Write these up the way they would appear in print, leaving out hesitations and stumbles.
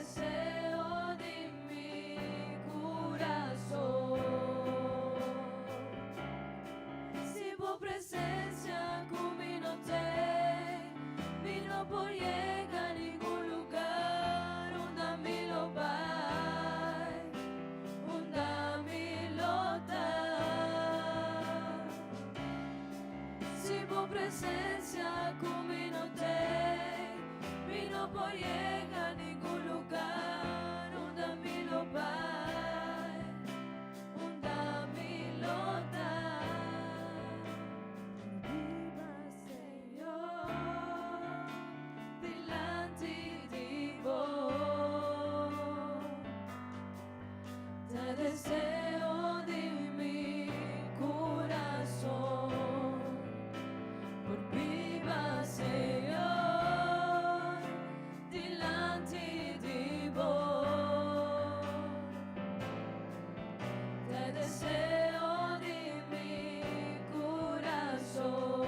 Deseo di mi kurason. Si bo presensia ku mi no t'ei, mi no por yega ningun lugá. Unda mi lo bai, unda mi lo ta. Si bo presensia ku mi no t'ei, mi no por yega ningun lugá. Unda mi lo bai, unda mi lo ta. Biba, Señor, dilanti di bo. Ta deseo di mi kurason. Por biba, Señor, dilanti di bo. Ta deseo di mi kurason.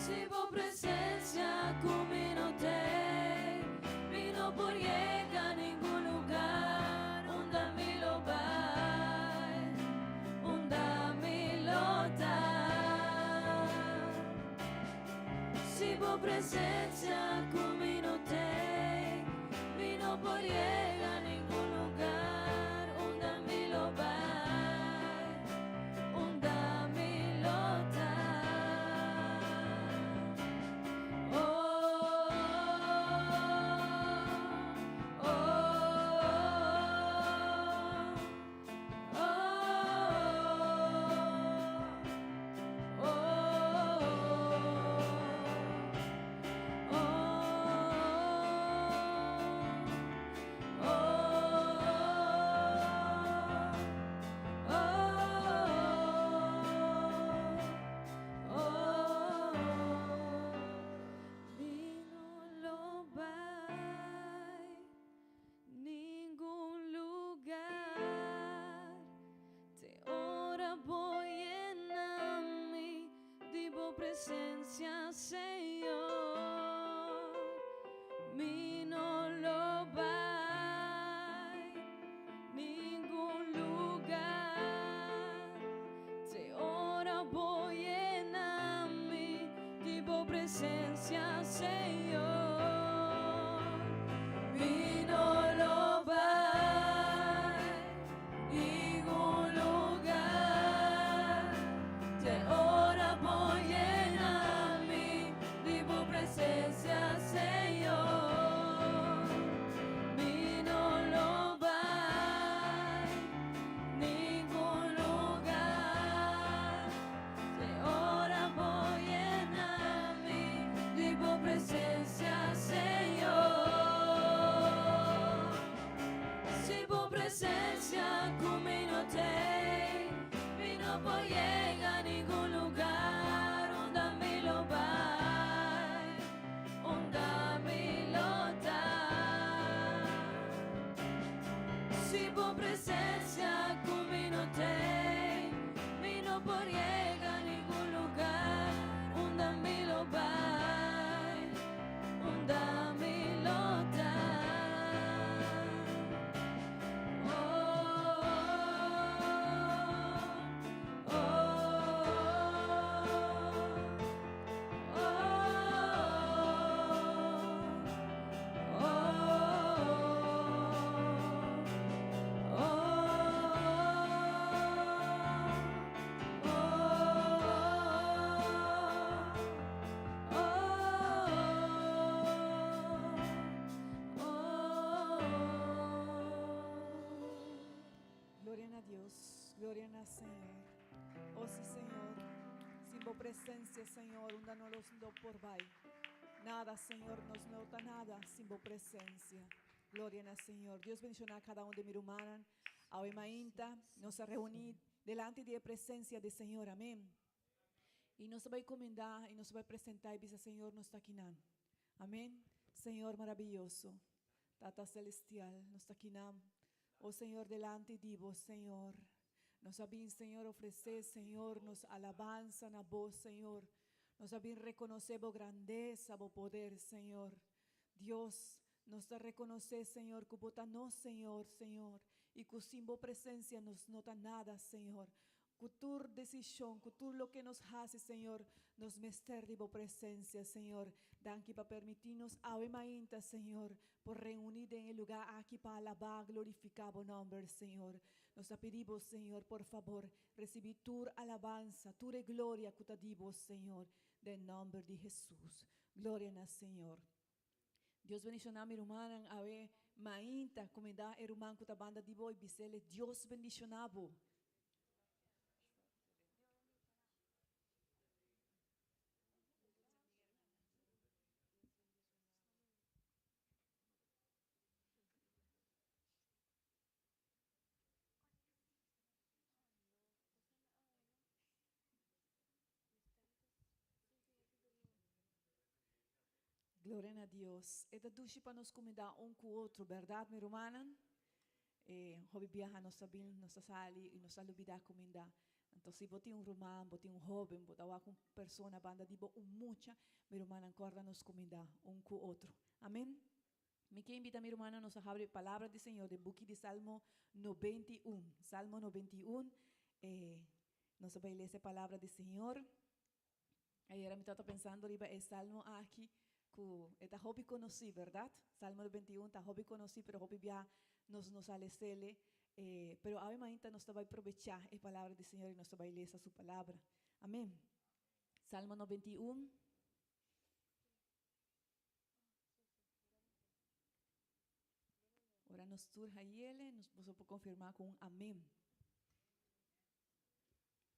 Si bo presensia ku mi no t'ei, mi no por yega ningun lugá. Unda mi lo bai, unda mi lo ta. Si bo presensia ku mi no t'ei, mi no por yega ningun lugá. Unda mi lo bai, unda mi lo ta. Oh, oh, oh, oh, oh, oh, oh, oh. Mi no lo bai ningun lugá. Te ora bo yena mi di bo presensia, Señor. Mi no lo bai ningun lugá. Te ora bo yena mi di bo presensia, Señor. Mi no lo bai ningun lugá. Te ora bo yena mi di bo presensia, Señor. Mi no lo bai ningun lugá. Te ora bo yena mi di bo presensia, Señor. Si bo presensia ku mi no t'ei, mi no por yega ningun lugá. Unda mi lo bai, unda mi lo ta. Si bo presensia ku mi no t'ei, mi no por yega ningun lugá. Unda mi lo bai, unda mi lo ta. Oh, oh, oh, oh, oh, oh, oh, oh. Gloria na Dios, gloria na Señor. Oh sí, Señor, sin bo presensia, Señor, unda nos no por bai. Nada, Señor, nos no ta nada sin bo presensia. Gloria na Señor. Dios bendishoná kada un di mi rumannan. Awe mainta, nos a reuní dilanti di presensia di Señor. Amèn. I nos ta bai kumindá i nos ta bai presentá i bisa Señor nos ta akinan. Amèn. Señor maravioso. Tata Selestial, nos ta akinan. Oh Señor, dilanti di bo, Señor. Nos a bin, Señor, ofresé, Señor, nos alabansa na bo, Señor. Nos a bin rekonosé bo grandesa, bo poder, Señor. Dios, nos ta rekonosé, Señor, ku Bo ta nos Señor, Señor, i ku sin Bo presensia nos no ta nada, Señor. Ku tur desishon, ku tur loke nos hasi, Señor, nos mester di Bo presensia, Señor. Danki pa permití nos awe mainta, Señor, por reuní den e lugá aki pa alabá, glorifiká Bo nòmber, Señor. Nos ta pidi Bo, Señor, por fabor, risibí tur alabansa, tur e gloria ku ta di Bo, Señor, den nòmber di Hesus. Gloria na Señor. Dios bendishoná mi rumannan awe mainta. Kumindá e ruman ku ta banda di bo i bis'el, Dios bendishoná bo. Gloria na Dios. E ta dushi pa nos kumindá un ku otro, bèrdat mi rumannan? E hopi biaha nos ta bin, nos ta sali i nos ta lubidá kumindá. Anto si bo tin un ruman, bo tin un hóben, bo ta wak un persona banda di bo, un mucha, mi rumannan kòrda nos kumindá un ku otro. Amen. Mi ke invita mi rumannan nos a habri palabra di Señor den buki di Salmo 91. Salmo 91, e nos a bai lesa e palabra di Señor. Ayera mi tabata pensando riba e salmo aki ku e ta hopi konosí, bèrdat? Salmo 91 ta hopi konosí, pero hopi bia nos no sa les'el. Pero awe mainta nos ta bai probechá e palabra di Señor i nos ta bai lesa su palabra. Amén. Salmo 91. Ora nos tur hayele, nos boso por konfirmá ku un amén.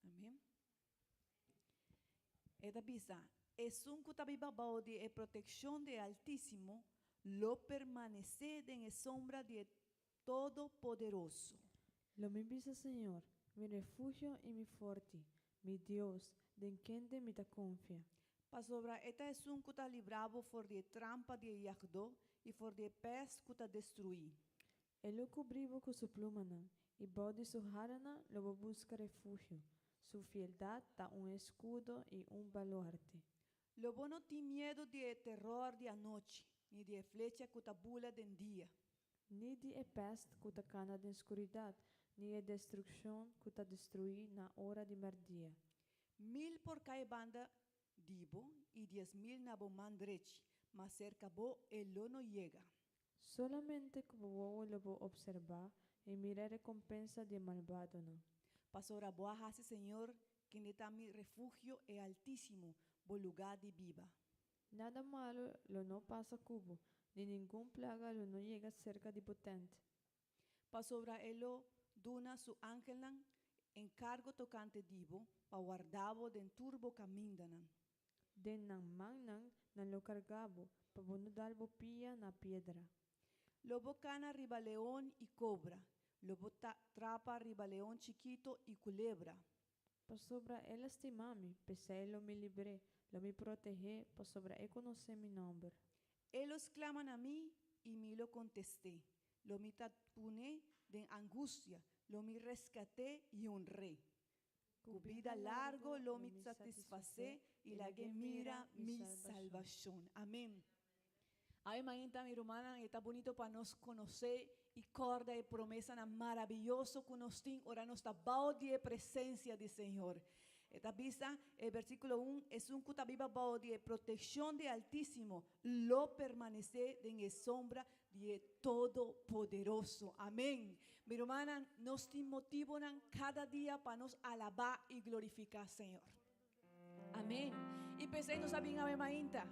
Amén. E ta bisa, Esun ku ta biba bou di e protekshon di e Altísimo lo permanesé den e sombra di e Todopoderoso. Lo mi bisa Señor, mi refugio i mi forti, mi Dios, den kende mi ta konfia. Pasobra e ta esun ku ta libra bo for di e trampa di e yagdó i for di e pès ku ta destruí. E lo kubrí bo ku su plumanan, i bou di su haranan lo bo buska refugio. Su fieldat ta un eskudo i un baluarte. Lo bo no tin miedu di e teror di anochi, ni di e flecha ku ta bula den dia. Ni di e pèst ku ta kana den skuridat, ni e destrukshon ku ta destruí na ora di mèrdia. Mil por kai banda di bo i 10,000 na bo man drechi, ma serka bo e lo no yega. Solamente ku bo wowo lo bo opserbá i mira e rekompensa di e malbadonan. Pasobra bo a hasi Señor, kende ta mi refugio, e Altísimo, bo lugá di biba. Nada malu lo no pasa ku bo, ni ningun plaga lo no yega serka di bo tènt. Pasobra e lo duna su angelnan enkargo tokante di bo pa warda bo den tur bo kamindanan. Den nan mannan nan lo karga bo, pa bo no dal bo pia na piedra. Lo bo kana riba leon i kobra, lo bo ta trapa riba leon chikito i kulebra. Pasobra el a stima mi, p'esei lo mi libr'é, lo mi proteh'é, pasobra e konosé mi nòmber. E lo sklama na mi, i mi lo kontest'é, lo mi ta pun'é den angustia, lo mi reskat'é i honr'é. Ku bida largo lo mi satisfasé i lag'é mira mi salbashon. Amén. Awe mainta, mi rumannan, e ta bunito pa nos konosé i kòrda e promesanan maraviyoso ku nos tin ora nos ta bou di e presensia di Señor. E ta bisa, e versíkulo un, Esun ku ta biba bou di e protekshon di e Altísimo lo permanesé den e sombra di e Todopoderoso. Amén. Mi rumannan, nos tin motibonan kada dia pa nos alabá i glorifiká Señor. Amén. I p'esei nos a bin awe mainta.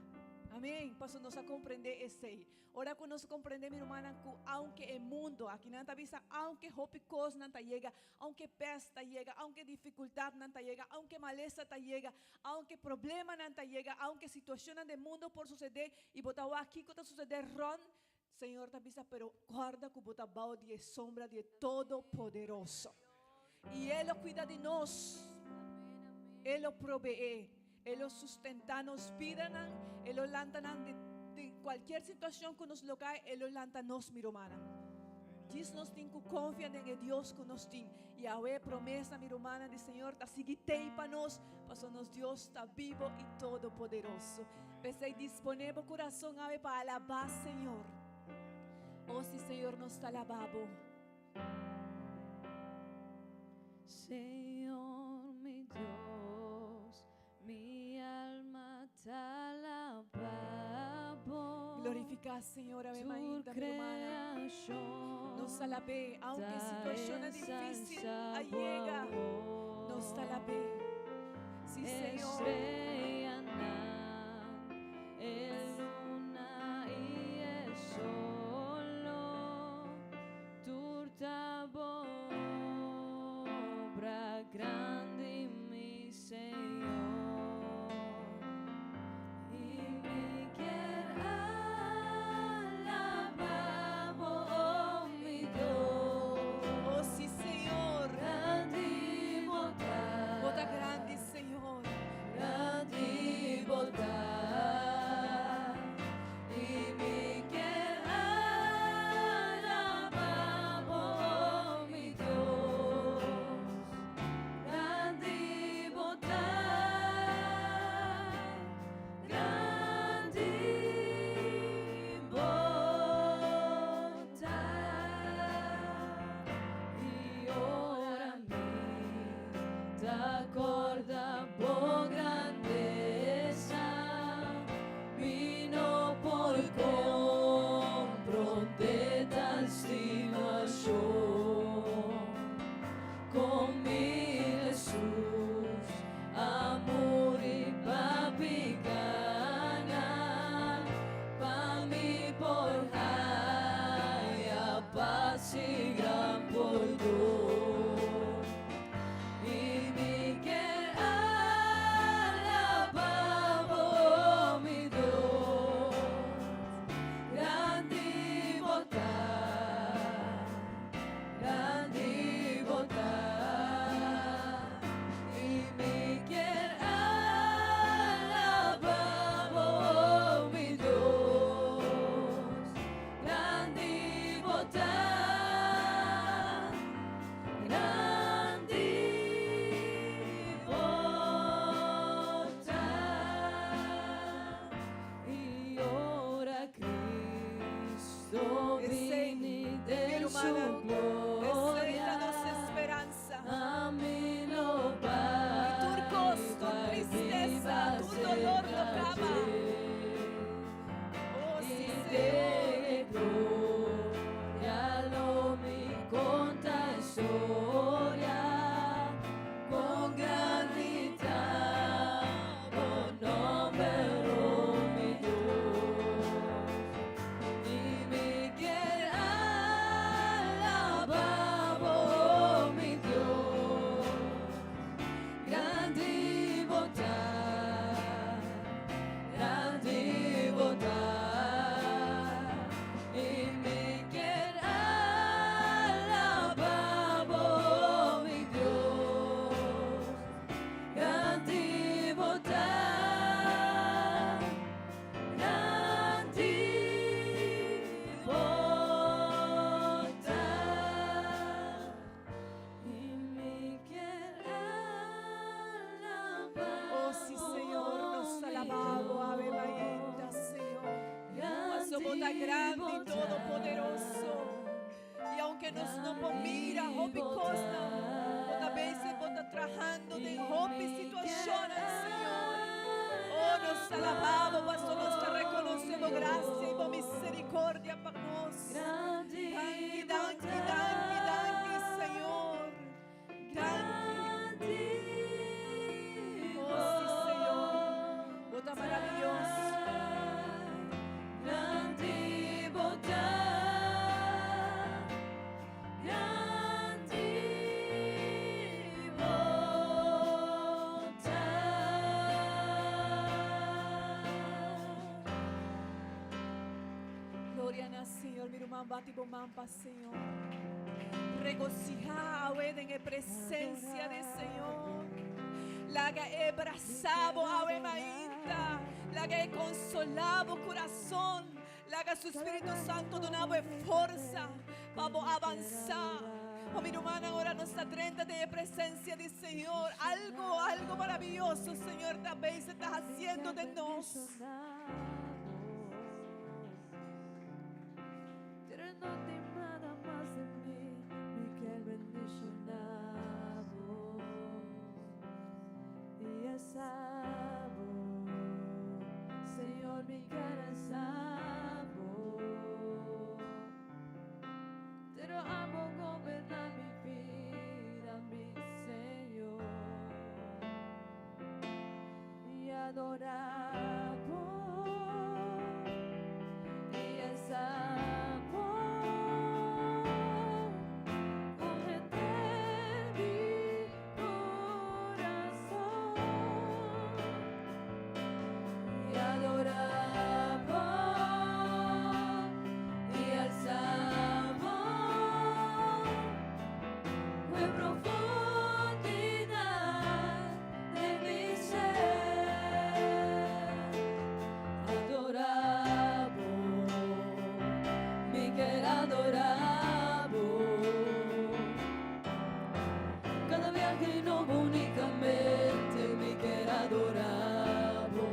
Amén. Pasobra nos a komprendé esei. Ora ku nos komprendé, mi rumannan, ku aunke e mundo, akinan ta bisa, aunke hopi kosnan ta yega, aunke pèst ta yega, aunke difikultatnan ta yega, aunke malesa ta yega, aunke problemanan ta yega, aunke situashonnan den mundo por susedé, i bo ta wak kiko ta susedé rònt, Señor ta bisa, pero kòrda ku bo ta bou di e sombra di e Todopoderoso. I E lo kuida di nos. E lo probeé. E lo sustentá nos bidanan. E lo lanta nan di, di kualkier situashon ku nos lo kai, E lo lanta nos, mi rumannan. Djis nos tin ku konfia den e Dios ku nos tin. I awe e promesa, mi rumannan, di Señor ta sigui tei pa nos, pasobra nos Dios ta bibo i todopoderoso. P'esei disponé bo kurason awe pa alabá Señor. O si Señor nos ta alabá bo. Señor mi Dios, mi alma ta alabá bo. Glorifiká Señor awe Tur mainta, mi rumannan. creashon Nos alab'é, aunke ta situashonnan difísil ensalsá a bo yega, awor. nos ta alab'é. Sí, Señor. Estrellanan, e luna i e solo, tur ta bo obra grandi, mi Señor. I mi kier alabá bo, oh mi Dios. Oh, sí, Señor. Grandi bo ta. Bo ta grandi, Señor. Grandi bo ta. I mi kier alabá bo, oh mi Dios. Grandi bo ta. Grandi bo ta. I ora mi ta kòrda bo grandesa, mi no por komprondé tal stimashon. Kon mi Jesus a muri pa pikánan, pa mi por haya pas i gran pordon. I mi kier alabá bo, mi Dios. Grandi bo ta, grandi bo ta. I mi kier alabá bo, mi Dios. Grandi bo ta, grandi bo ta. I ora Cristo Esei, bini mi den su rumannan, esei ta gloria, nos speransa. Ami lo I tur kos, tur bai tristesa, biba tur doló lo kaba. Oh, sí, I Señor. den gloria lo mi konta historia kon grandi ta bo nòmber, oh mi Dios. I mi kier alabá bo, mi Dios. Grandi bo ta, grandi bo ta. I mi kier alabá bo, mi Dios. Grandi bo ta, grandi bo ta. I mi kier alabá Oh, sí, Señor, nos mi alabá bo, awe mainta, Señor. Paso bo ta grandi i todopoderoso. I aunke nos no por mira, hopi kosnan, bo ta bezig, bo ta trahando den hopi situashon, Señor. Oh, nos ta alabá bo, paso nos ta rekonosé bo grasia i bo miserikòrdia pa nos. Danki, danki, danki, danki, Señor. Danki. Oh, sí, Señor. Bo ta maravioso. Grandi bo ta, grandi bo ta. Gloria na Señor, mi ruman, bati bo man pa Señor. Regosihá awe den presensia di Señor. Laga e brasa bo awe mainta. Laga e konsolá bo kurason. Laga su Spiritu Santu duna bo forsa pa avansá. Oh, mi rumannan, ora nos ta drenta den e presensia di Señor, algu, algu maravioso, Señor, ta bezig ta hasiendo den nos. Pero no tin nada mas den mi, mi kier bendishoná bo i alsa bo, Señor, mi kier alsa bo. Pero abo goberná mi bida, mi Señor, i adorá bo i alsa bo ku henter mi kurason i adorá bo i alsa bo ku e profundidat di mi ser. Adorá bo, mi kier adorá bo. Kada biahe nobo únikamente mi kier adorá bo.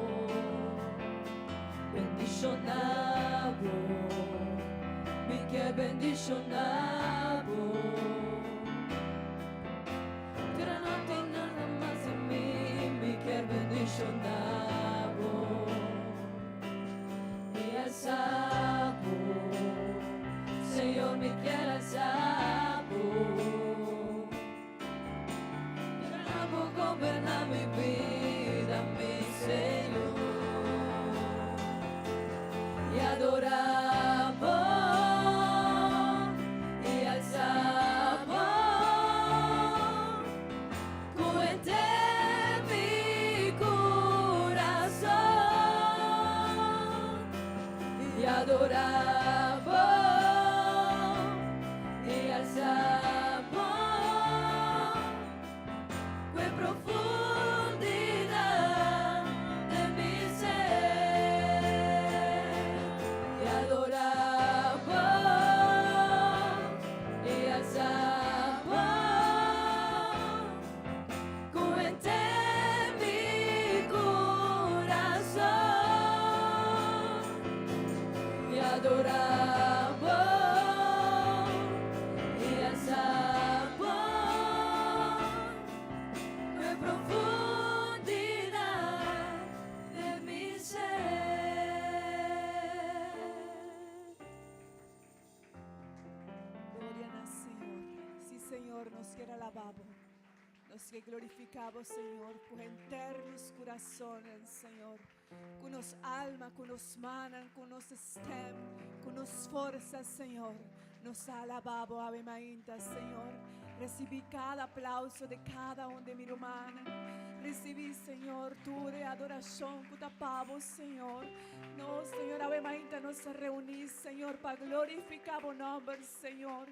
Bendishoná bo, mi kier bendishoná bo. Pero no tin nada mas den mi, mi kier bendishoná bo. I alsa bo, Señor, mi kier alsa bo. Pero abo goberná mi bida, mi Señor. I adorá bo, i alsa bo, ku henter mi kurason. I adorá bo, i alsa bo, ku e profundidat di mi ser. I adorá bo, i alsa bo, ku henter mi kurason. I adorá bo, i alsa bo, ku e profundidat di mi ser. Gloria na Señor. Sí, Señor, nos kier alabá bo. Nos kier glorifiká bo, Señor, ku henter nos kurason, Señor. Ku nos alma, ku nos mannan, ku nos stèm, ku nos forsa, Señor. Nos alabá bo, awe mainta, Señor. Risibí kada aplouso di kada un di mi rumannan. Risibí, Señor, tur adorashon ku ta pa bo, Señor. Nos, Señor, awe mainta nos reuní, Señor, pa glorifiká bo nòmber, Señor.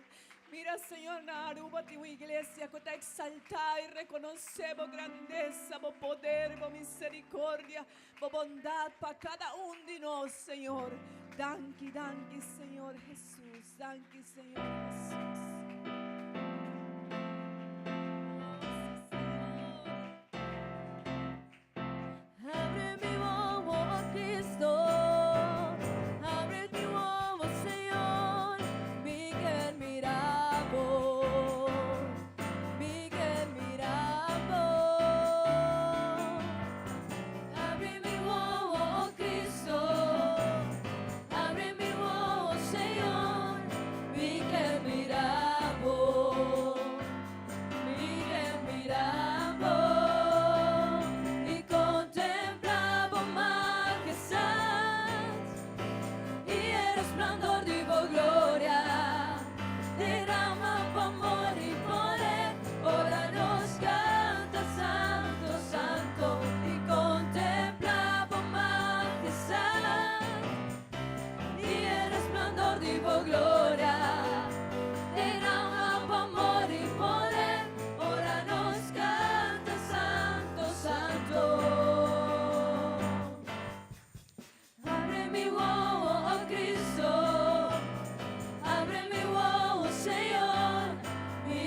Mira, Señor, na Aruba tin un iglesia ku ta eksaltá i rekonosé bo grandesa, bo poder, bo miserikòrdia, bo bondat pa kada un di nos, Señor. Danki, danki, Señor Jesus. Danki, Señor Jesus. Oh, Señor. Abre mi wowo, Cristo. Abre mi wowo, Señor. Mi kier mira bo. Mi kier mira bo. Abre mi wowo, Cristo. Abre mi wowo, Señor. Mi kier mira bo. Mi kier mira bo i kontemplá bo mahestat i e resplendor di bo gloria. Derama amor i poder, ora nos kanta santu, santu i kontemplá bo mahestat i e resplendor di bo gloria. Derama amor i poder, ora nos kanta santu, santu. Abre mi wowo, oh Cristo. Abre mi wowo, Señor. Mi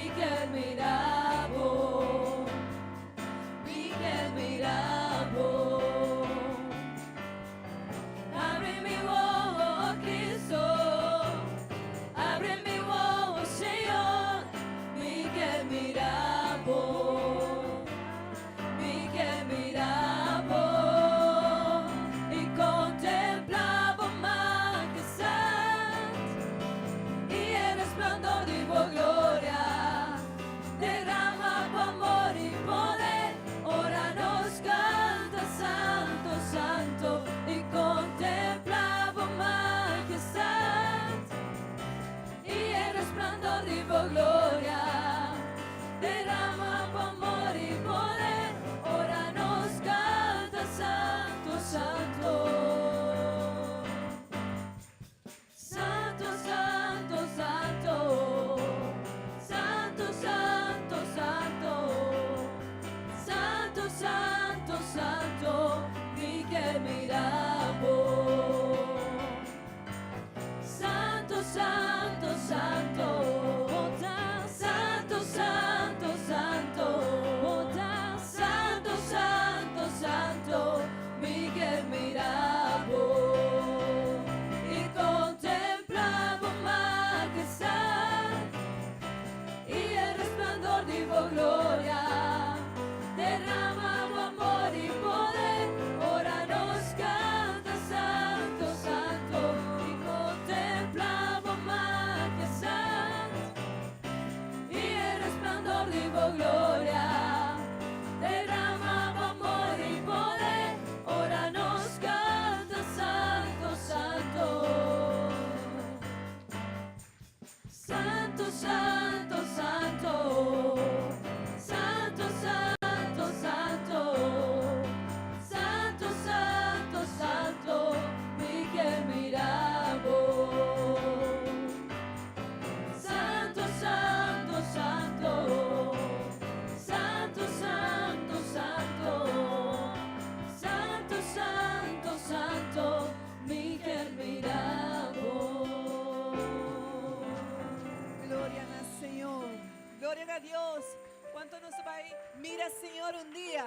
mira Señor un dia?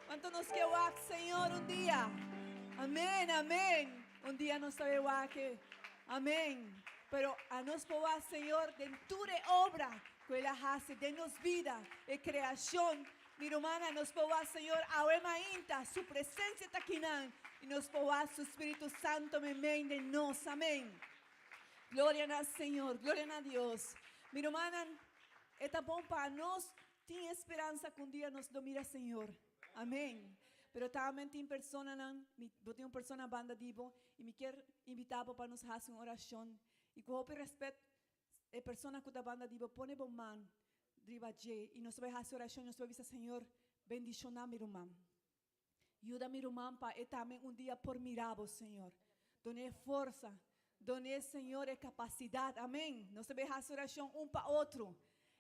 Kuantu nos ke wak Señor un dia? Amèn, amèn. Un dia nos ta bai wak e. Amèn. Pero anos por wak Señor den tur e obra ku El a hasi den nos bida, e kreashon. Mi rumannan, nos por wak Señor awe mainta, Su presensia ta akinan i nos por wak Su Spiritu Santo meimei den nos. Amèn. Gloria na Señor, gloria na Dios. Mi rumannan, e ta bon pa nos tin e speransa ku un dia nos lo mira Señor. Amèn. Pero tambe tin personanan, mi, bo tin un persona banda di bo i mi kier invitá bo pa nos hasi un orashon. I ku hopi rèspèt, e persona ku ta banda di bo pone bo man riba dje i nos ta bai hasi orashon i nos ta bai bisa, Señor, bendishoná mi ruman. Yuda mi ruman pa e tambe un dia por mira bo, Señor. Dun'é forsa, dun'é, Señor, e kapasidat. Amén. Nos ta bai hasi orashon un pa otro.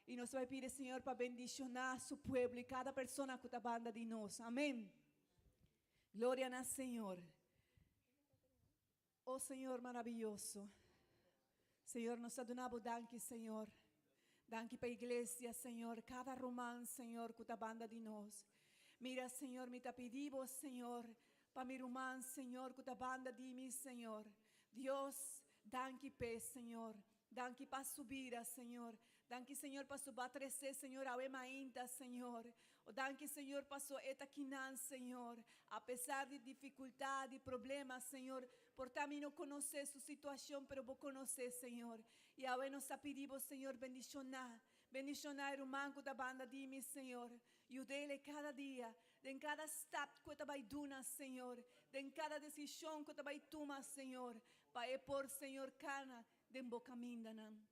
I nos ta bai pidi Señor pa bendishoná su pueblo i kada persona ku ta banda di nos. Amén. Gloria na Señor. O Señor maraviyoso. Señor, nos ta duna bo danki, Señor. Danki pa iglesia, Señor, kada ruman, Señor, ku ta banda di nos. Mira, Señor, mi ta pidi bo, Señor, pa mi ruman, Señor, ku ta banda di mi, Señor. Dios, danki p'e, Señor. Danki pa su bida, Señor. Danki, Señor, paso bo a trece, Señor, awe mainta, Señor. O danki, Señor, paso e ta kinan, Señor. A pesar di dificultad, di problema, Señor, por ta mi no conoce su situacion, pero bo conoce, Señor. Y awe nos ta pidi bo, Señor, bendiciona, bendiciona e ruman cu ta banda di mi, Señor. Yudele cada dia, den cada stap cu e ta bay duna, Señor. Den cada decision cu e ta bay tuma, Señor. Pa e por, Señor, cana den bo camindanan.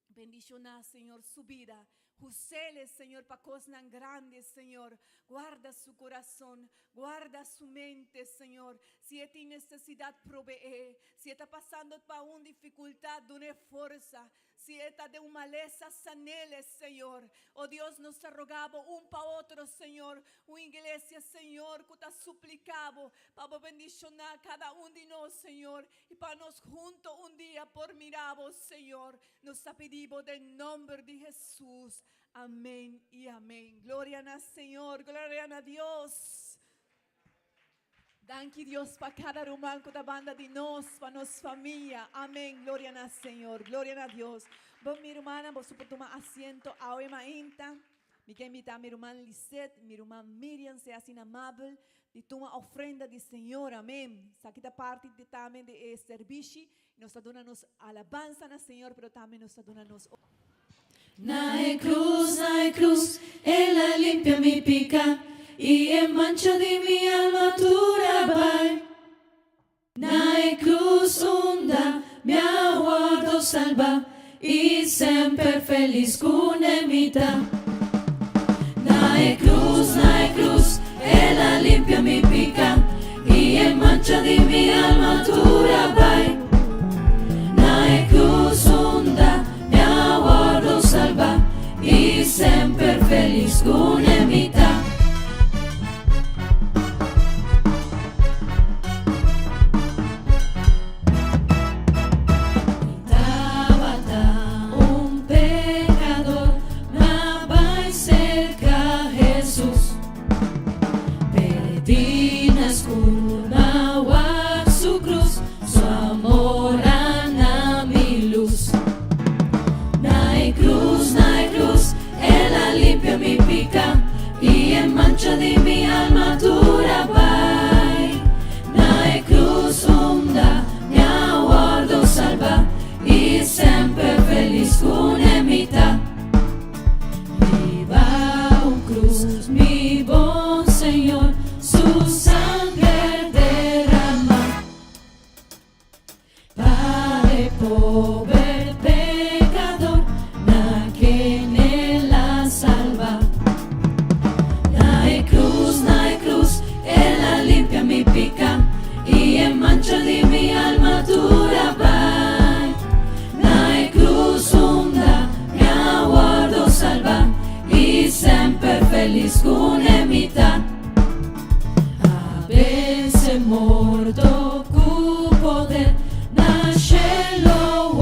Bendishoná, Señor, su bida. Husele, Señor, pa kosnan grandi, Señor. Guarda su kurason, guarda su mente, Señor. Si e tin nesesidat, probeé. Si e ta pasando pa un difikultat, dun'é forsa. Si e ta den un malesa, san'el, Señor. O Dios, nos ta roga Bo un pa otro, Señor. Un iglesia, Señor, ku ta supliká Bo pa Bo bendishoná kada un di nos, Señor. I pa nos hunto un dia por mira bo, Señor. Nos ta pidi bo den nomber di Hesus. Amen i amen. Gloria na Señor, gloria na Dios. Danki Dios pa kada ruman ku ta banda di nos, pa nos famia. Amen. Gloria na Señor, gloria na Dios. Bon mi rumannan, boso por tuma asiento awe mainta. Mi ke invitá mi ruman Lisette, mi ruman Miriam sea asina amabel di tuma ofrenda di Señor. Amén. Esaki ta parti di tambe di e servishi. Nos ta duna nos alabansa na Señor, pero tambe nos ta duna nos. Na e cruz, na e cruz, El a limpia mi pica y e mancha di mi alma tur a bai. Na e cruz unda mi a wordo salba y semper feliz cune mi ta. Na e cruz, na e cruz, El a limpia mi pica y e mancha di mi alma tur a bai. Na e cruz unda mi a wordo salba y semper feliz cune mi ta. Mi tabata un pecador, ma bai cerca Jesus. Perdí na scur, ma wak su cruz, su amor a na mi luz. Na e cruz, na e cruz, El a limpia mi pica y e mancha di mi alma tur a bai. Na e cruz unda mi a wordo salba y semper feliz cune mi ta. Riba un cruz mi bon Señor su sangre derama. Pa e pober pecador na ken el a salba. Na e cruz, na e cruz, el a limpia mi pica y e mancha di mi alma tur a bai. Na e cruz unda mi a wordo salba y semper feliz cune mi ta. A vence morto cu poder na cielo.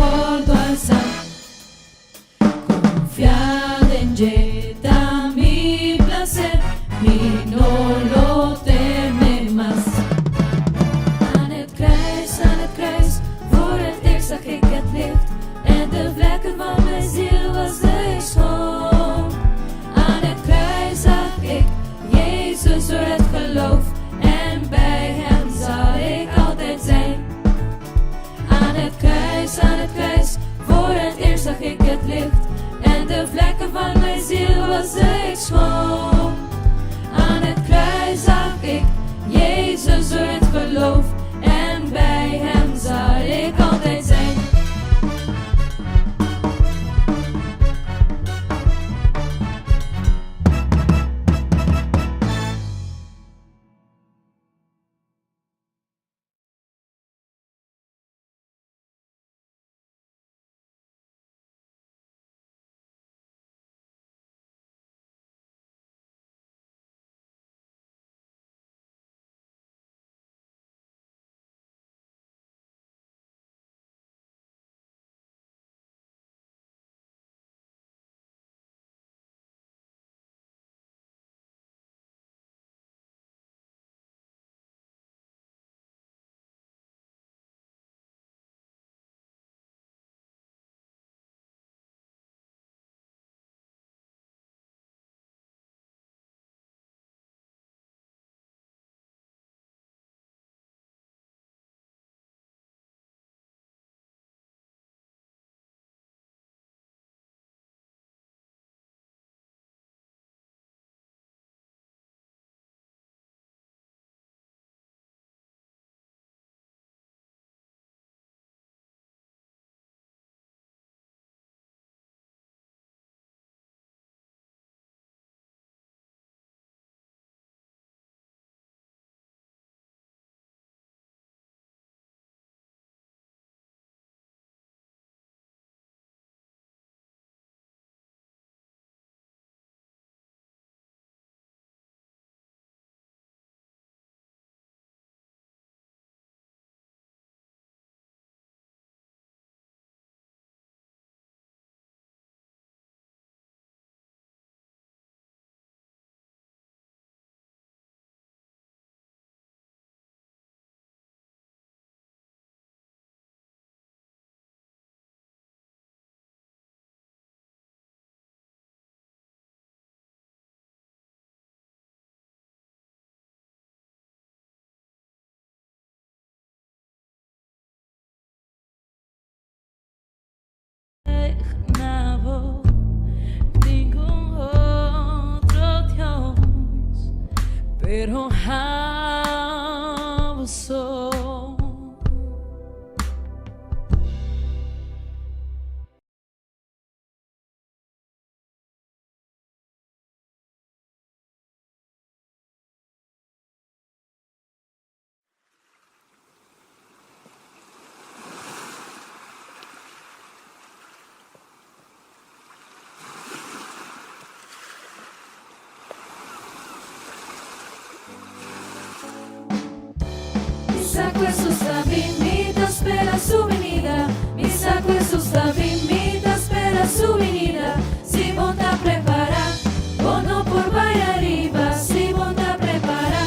Pero abo so. Mi sa ku Hesus ta bin, mi ta spera su binida. Mi sa ku Hesus ta bin, mi ta spera su binida. Si bo ta prepará, bo no por bai ariba. Si bo ta prepará,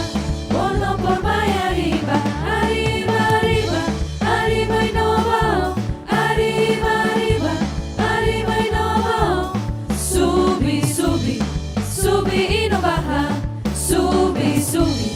bo no por bai ariba. Ariba, ariba, ariba i no abao. Ariba, ariba, ariba i no abao. Subi, subi, subi i no baha. Subi, subi,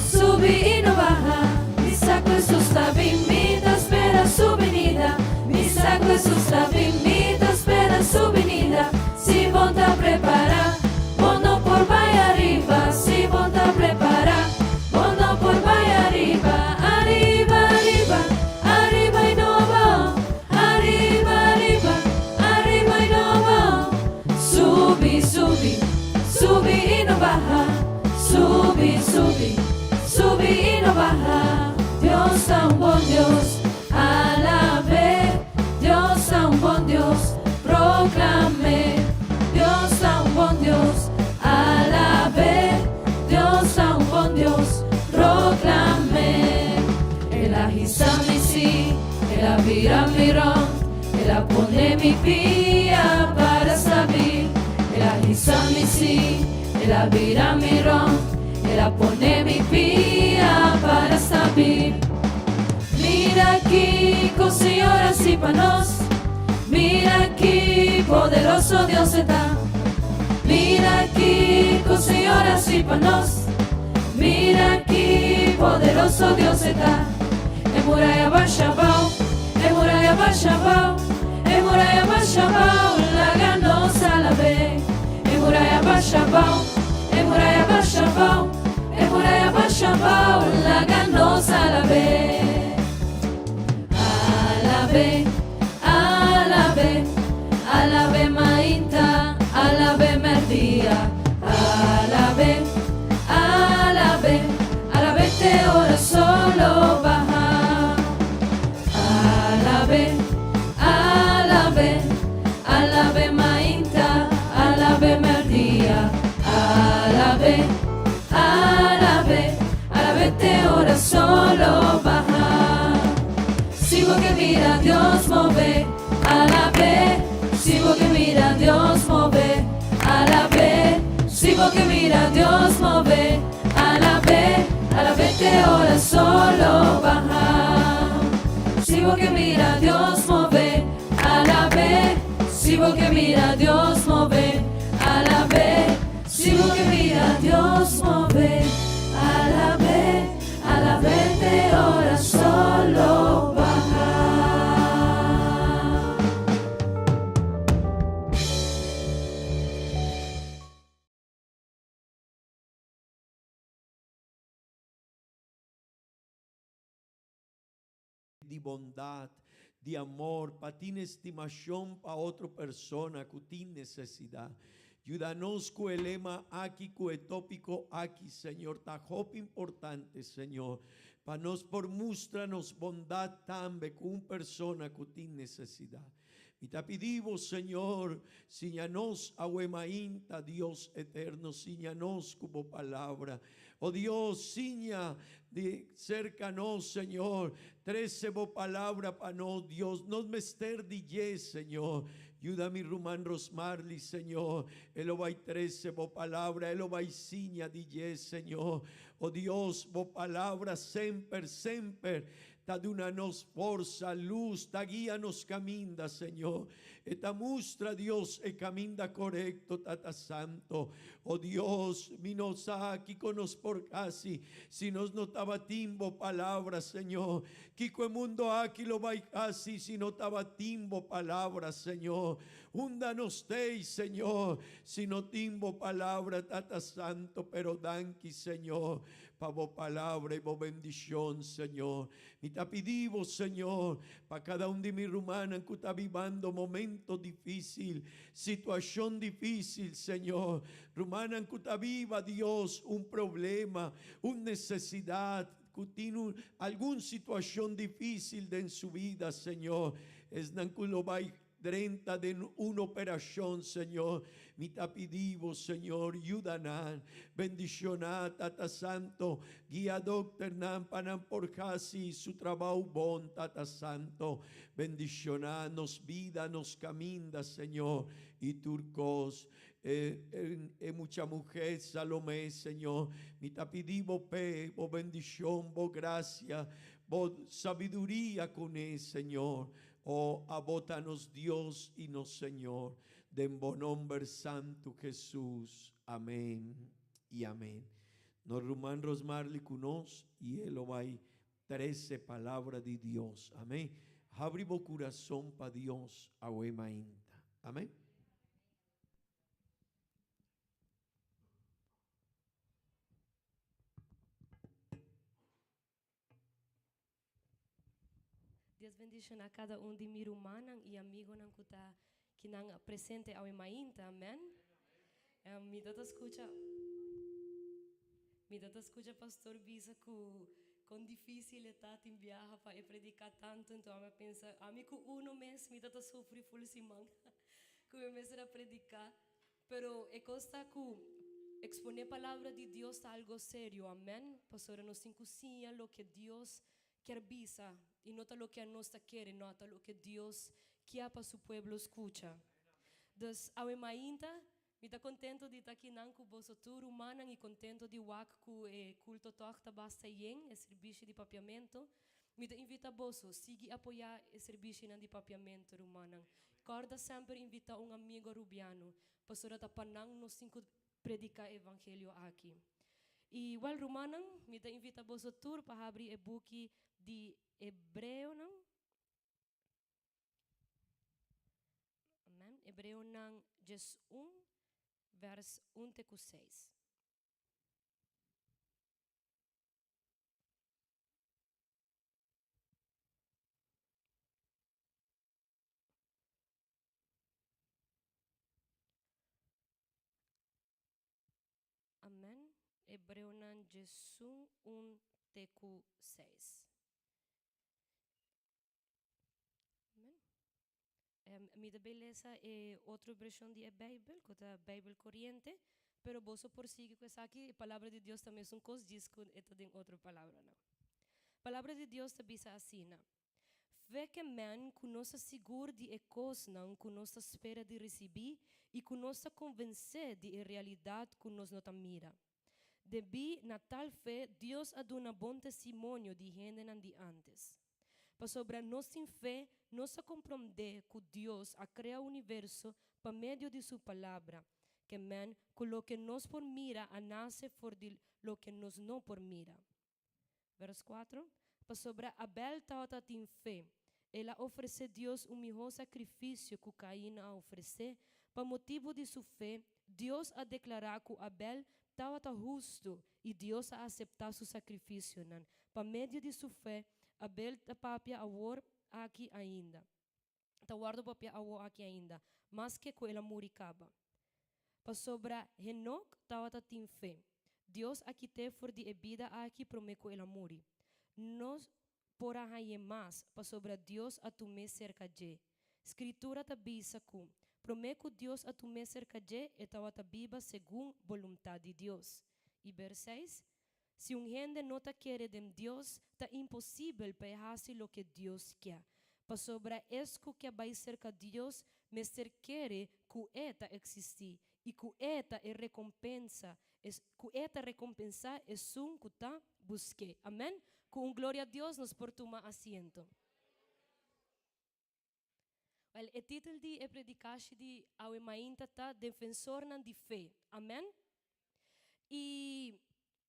subi i no baha. Mi sa ku Hesus ta bin, mi ta spera su binida. Mi sa ku Hesus ta bin, mi ta spera su binida. Si bo ta prepará, bo no por bai ariba. Si bo ta prepará, bo no por bai ariba. Ariba, ariba, ariba i no abao. Ariba, ariba, ariba i no abao. Subi, subi, subi i no baha. Subi, subi, subi i no baha. Dios ta un bon Dios, alab'é. Dios ta un bon Dios, proklam'é. Dios ta un bon Dios, alab'é. Dios ta un bon Dios, proklam'é. El a hisa mi sí, el a bira mi rònt, el a pone mi pia para stabil. El a hisa mi sí, el a bira mi rònt, el a pone mi pia para stabil. Mira kiko Señor a hasi pa nos, mira ki poderoso Dios e ta. Mira kiko Señor a hasi pa nos, mira ki poderoso Dios e ta. E muraya basha abao, e muraya basha abao, e muraya basha abao, laga nos alab'é. E muraya basha abao, e muraya basha abao, e muraya basha abao, laga nos alab'é. Alab'é, alab'é, alab'é mainta, alab'é merdia. Alab'é, alab'é, alab'é te ora solo baha. Alab'é, alab'é, alab'é mainta, alab'é merdia. Alab'é, alab'é, alab'é te ora solo baha. Si bo ke mira Dios move, alab'é. Si bo ke mira Dios move, alab'é. Si bo ke mira Dios move, alab'é. Alab'é te ora solo baha. Si bo ke mira Dios move, alab'é. Si bo ke mira Dios move, alab'é. Si bo ke mira Dios move, alab'é. Alab'é te ora solo baha. Di bondat, di amor, pa tin estimashon pa otro persona ku tin nesesidat. Yuda nos ku e lema aki, ku e tópiko aki, Señor. Ta hopi importante, Señor, pa nos por mustra nos bondat tambe ku un persona ku tin nesesidat. Mi ta pidi Bo, Señor, siña nos awe mainta, Dios eterno, siña nos ku Bo palabra. O Dios, siña di serka nos, Señor. Trese Bo palabra pa nos, Dios. Nos mester di dje, Señor. Yuda mi ruman Rosmarly, Señor. E lo bai trese Bo palabra, e lo bai siña di dje, Señor. O Dios, Bo palabra semper, semper. Ta duna nos forsa, lus, ta guia nos caminda, Señor. E ta mustra, Dios, e caminda corecto, Tata Santo. O Dios, mi no sa kico nos por haci si nos no tabatin Bo Palabra, Señor. Kico e mundo aki lo bay haci si no tabatin Bo Palabra, Señor. Unda nos tey, Señor, si no tin Bo Palabra, Tata Santo. Pero danki, Señor, pa Bo Palabra y Bo bendicion, Señor. Mi ta pidi Bo, Señor, pa cada un di mi rumannan cu ta bibando momento dificil, situacion dificil, Señor. Rumannan cu ta biba, Dios, un problema, un necesidad, cu tin un algun situacion dificil den su bida, Señor. Esnan cu lo bay Drenta den un operacion, Señor. Mi ta pidi Bo, Señor, yuda nan. Bendiciona, Tata Santo. Guia dokternan pa nan por haci su trabao bon, Tata Santo. Bendiciona nos bida, nos caminda, Señor, y tur cos. E, e mucha muher Salomé, Señor, mi ta pidi Bo p'e, Bo bendicion, Bo gracia, Bo sabiduria cune, Señor. O abo ta nos Dios i nos Señor, den bo nomber santu Jesus. Amen i amen. Nos ruman Rosmarly ku nos i e lo bai trese palabra di Dios. Amen. Habri bo kurason pa Dios awe mainta. Amen. Dios bendiciona cada un di mi rumannan y amigonan cu ta kinan presente awe mainta. Amen. Mi ta ta scucha Mi ta ta scucha pastor bisa cu con dificil e ta tin biaha pa e predica tanto, enton ami a pensa ami cu uno mes mi ta ta sufri ful siman cu mi mester a predica. Pero e cos ta cu expone palabra di Dios ta algo serio, amen, pasobra nos tin cu siña loke Dios kier bisa y no ta loke anos ta kere, no, ta loke Dios kia pa su pueblo scucha. Dus awe mainta mi ta contento di ta akinan cu boso tur rumannan y contento di wak cu e culto tog ta basta yen, e sirbishi di papiamento. Mi ta invita boso, sigui apoya e sirbishinan di papiamento, rumannan. Corda semper invita un amigo Rubiano, pasobra ta pa nan nos tin cu predica e evangelio aki. Y wel rumannan, mi ta invita boso tur pa habri e buki di Hebreonan. Amen. Hebreonan 11, vers 1 te cu 6. Amen. Hebreonan 11, un te ku 6. Amen. Mi ta bay lesa e otro version di e Bijbel, cu ta Bijbel Coriente, pero boso por sigui cu esaki, e Palabra di Dios ta mesun cos, djis cu e ta den otro palabranan. Palabra di Dios ta bisa asina, Fe ke men cu nos ta sigur di e cosnan cu nos ta spera di ricibi y cu nos ta convence di e realidad cu nos no ta mira. Debí na tal fe, Dios a duna bon testimonio di hendenan di antes. Pasobra nos tin fe, nos ta komprondé ku Dios a krea universo pa medio di su Palabra, ke men ku loke nos por mira a nase for di loke nos no por mira. Vers kuatro, Pasobra Abel tabata tin fe, el a ofresé Dios un mihó sakrifisio ku Kain a ofresé. Pa motibu di su fe, Dios a deklará ku Abel tabata hustu i Dios a aseptá su sakrifisionan. Pa medio di su fe, Abel ta papia awor aki ainda. Ta wòrdu papia awor aki ainda, maske ku el a muri kaba. Pasobra Henok tabata tin fe. Dios a kit'é for di e bida aki promé ku el a muri. Nos por a hañ'é mas, pasobra Dios a tum'é serka dje. Skritura ta bisa ku, promé ku Dios a tum'é serka dje, e tabata biba segun boluntat di Dios. I bers seis, Si un hende no ta kere den Dios, ta imposibel pa e hasi loke Dios ke. Pasobra es ku ke bai serka Dios mester kere ku E ta eksistí i ku E ta e rekompensa, ku E ta rekompensá esun ku ta busk'é. Amèn. Ku un gloria a Dios nos por tuma asiento. Wel, e titel di e predikashi di awe mainta ta Defensornan di Fe. Amen? I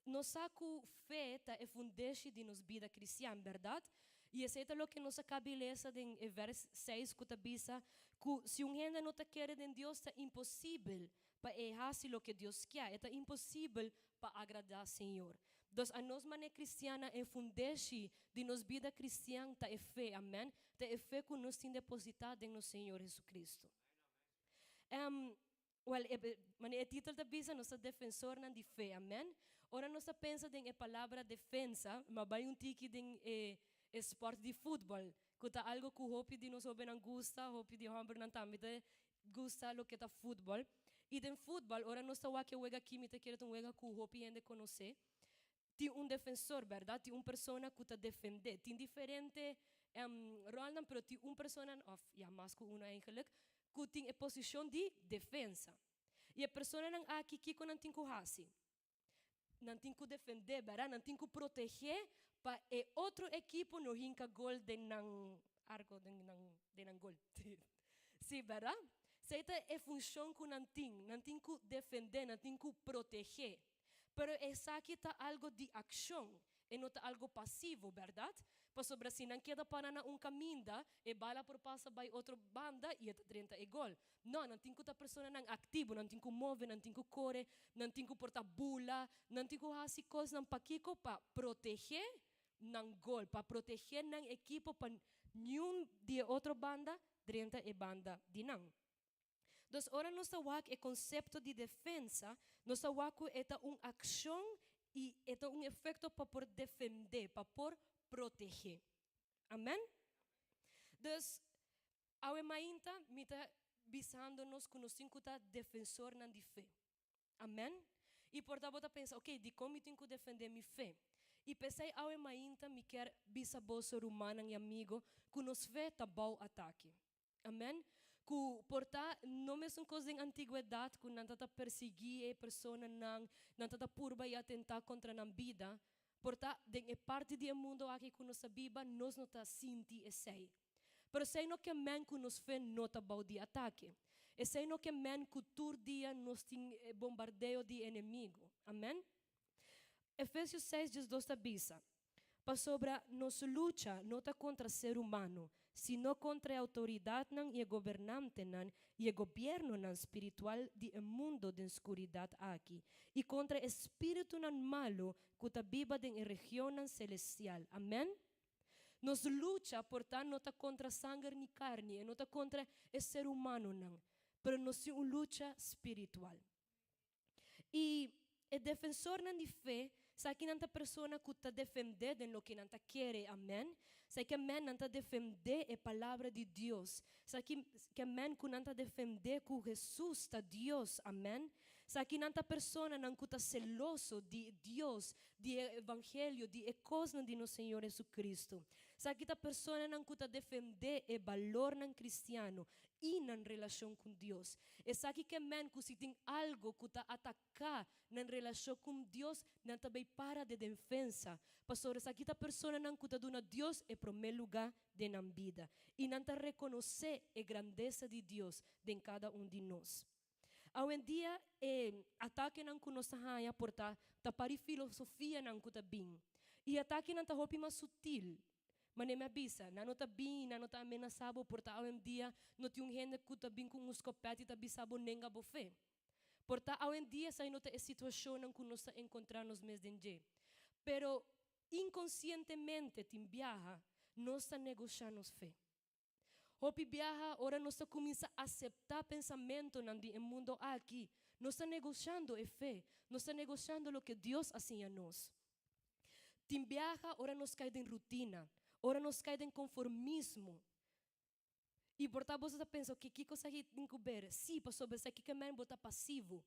nos sa ku fe ta e fundeshi di nos bida kristian, bèrdat? I esei ta loke nos a kabi lesa den e vèrs seis ku ta bisa ku si un hende no ta kere den Dios ta imposibel pa e hasi loke Dios kia, e ta imposibel pa agradá Señor. Dus anos manera kristiannan e fundeshi di nos bida kristian ta e fe, amen, ta e fe ku nos tin depositá den nos Señor Jesucristo. Em, wèl, e, manera e título ta bisa, nos ta defensornan di fe, amen. Ora nos ta pensa den e palabra defensa, m'a bai un tiki den e e spòrt di futbòl, ku ta algu ku hopi di nos hóbennan gusta, hopi di hòmbernan tambe ta gusta loke ta futbòl. I den futbòl, ora nos ta wak e wega aki, mi ta kere ta un wega ku hopi hende konosé, tin un defensor, bèrdat? Tin un persona ku ta defendé. Tin diferente ròlnan, pero tin un persona, òf ya, mas ku uno eigenlik, ku tin e posishon di defensa. I e personanan aki, kiko nan tin ku hasi? Nan tin ku defendé, bèrdat? Nan tin ku protegé pa e otro ekipo no hinka gol den nan arko, den nan, den nan gol. Sí, bèrdat? Esei ta e funshon ku nan tin. Nan tin ku defendé, nan tin ku protegé. Pero esaki ta algo di akshon, e no ta algo pasivo, bèrdat? Pasobra si nan keda para na un kaminda, e bala por pasa bai otro banda i e ta drenta e gol. No, nan tin ku ta personanan aktivo, nan tin ku move, nan tin ku kore, nan tin ku por ta bula, nan tin ku hasi kosnan. Pakiko? Pa protegé nan gol, pa protegé nan ekipo pa niun di e otro banda drenta e banda di nan. Dus ora nos ta wak e konsepto di defensa, nos ta wak ku e ta un akshon i e ta un efekto pa por defendé, pa por protegé. Amen? Dus, awe mainta mi ta bisando nos ku nos tin ku ta defensornan di fe. Amen? I por ta bo ta pensa, ok, dikon mi tin ku defendé mi fe? I p'esei awe mainta mi kier bisa boso rumannan i amigo ku nos fe ta bou atake. Amen. Ku por ta no mesun kos den antigwedat ku nan ta ta persiguí e personanan, nan ta ta purba i atentá kontra nan bida. Por ta den e parti di e mundu aki ku nos ta biba nos no ta sinti esei. Pero esei no ke men ku nos fe no ta bou di atake. Esei no ke men ku tur dia nos tin e bombardeo di enemigu. Amen. Efesios seis diesdos ta bisa, Pasobra nos lucha no ta kontra ser humano, sino kontra e outoridatnan i e gobernantenan i e gobièrnunan spiritual di e mundo den skuridat aki, i kontra e spiritunan malu ku ta biba den e regionnan selestial. Amèn. Nos lucha por ta no ta kontra sanger ni karni, e no ta kontra e ser humanonan, pero nos tin un lucha spiritual. I e defensornan di fe, sa ki nan ta persona ku ta defendé den loke nan ta kere, amèn. Sa ki amèn nan ta defendé e Palabra di Dios. Sa ki amèn ku nan ta defendé ku Hesus ta Dios, amèn. Sa ki nan ta personanan ku ta seloso di Dios, di e evangelio, di e kosnan di nos Señor Hesukristu. Sa ki ta personanan ku ta defendé e balornan kristiano, i nan relashon ku Dios. Esaki ke men ku si tin algo ku ta ataká nan relashon ku Dios, nan ta bay para de defensa. Pasobra esaki ta personanan ku ta duna Dios e promé lugá den nan bida i nan ta rekonosé e grandesa di Dios den kada un di nos. Awendia e atakenan ku nos ta haña por ta ta pari filosofianan ku ta bin. I atakenan ta hopi mas sutil. Manera mi a bisa, nan no ta bin i nan no ta amenasá bo, por ta awendia no tin un hende ku ta bin ku un skopèt i ta bisa bo nenga bo fe. Por ta awendia esei no ta e situashonnan ku nos ta enkontrá nos mes den dje. Pero inkonsientemente tin biaha nos ta negoshá nos fe. Hopi biaha ora nos ta kuminsá aseptá pensamentonan di e mundo aki, nos ta negoshando e fe, nos ta negoshando loke Dios a siña nos. Tin biaha ora nos kai den rutina, ora nos kai den konformismo. I por ta boso ta pensa, oke, kiko esaki tin ku ber? Sí, pasobra esaki ke men bo ta pasivo.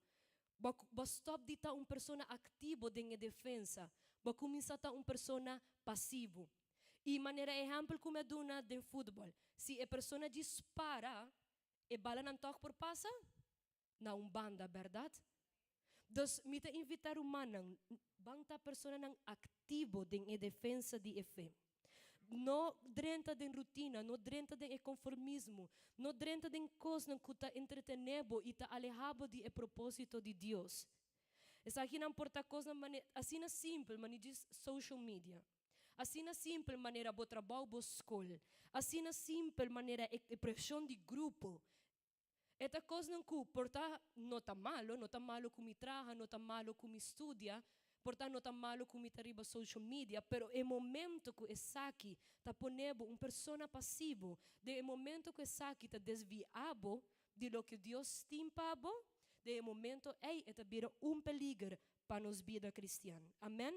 Bo bo stòp di ta un persona aktivo den e defensa, bo kuminsá ta un persona pasivo. I manera ehèmpel ku mi a duna den futbòl, si e persona djis para, e balanan tòg por pasa na un banda, bèrdat? Dus mi ta invitá rumannan, ban ta personanan aktivo den e defensa di e fe. No drenta den rutina, no drenta den e konformismo, no drenta den kosnan ku ta entretené bo i ta alehá bo di e propósito di Dios. Esakinan por ta kosnan mane asina simpel mane djis social media. Asina simpel manera bo trabou, bo skol. Asina simpel manera e preshon di grupo. E ta kosnan ku por ta no ta malo, no ta malo ku mi traha, no ta malo ku mi studia, por ta no ta malo ku mi ta riba social media, pero e momento ku esaki ta pone bo un persona pasivo, den e momento ku esaki ta desviá bo di loke Dios tin pa bo, den e momento ei e ta bira un peliger pa nos bida kristian. Amen.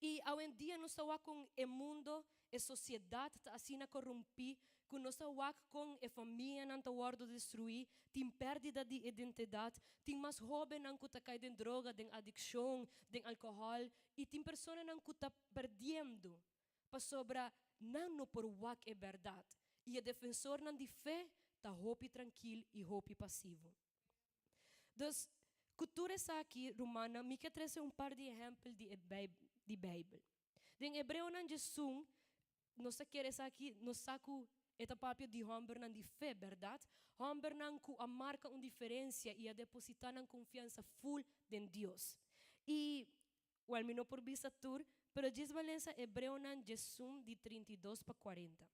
I awendia nos ta wak kon e mundo, e sosiedat ta asina korumpí ku nos ta wak kon e famianan ta wòrdu destruí, tin pèrdida di identidat, tin mas hóbennan ku ta kai den droga, den adikshon, den alkohòl i tin personanan ku ta pèrdiendo pasobra nan no por wak e bèrdat i e defensornan di fe ta hopi trankil i hopi pasivo. Dus, ku tur esaki, rumannan, mi ke trese un par di ehèmpel di e di Beibel. Den Hebreonan djesun, nos ta kere esaki, nos sa ku e ta papia di hòmbernan di fe, bèrdat? Hòmbernan ku a marka un diferensia i a depositá nan konfiansa ful den Dios. I, wèl, mi no por bisa tur, pero djis balensa Hebreonan djesun di 32 pa 40.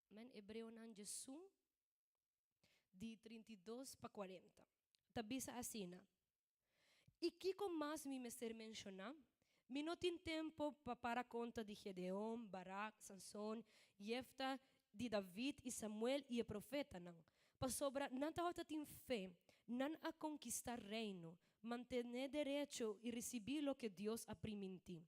Men Hebreonan 11, di 32 pa 40, ta bisa asina, I kiko mas mi mester menshoná? Mi no tin tempu pa para konta di Gedeon, Barak, Sanson, Jefta, di David i Samuel i e profetanan, pasobra nan tabata tin fe, nan a konkistá reino, mantené derecho i risibí loke Dios a primintí.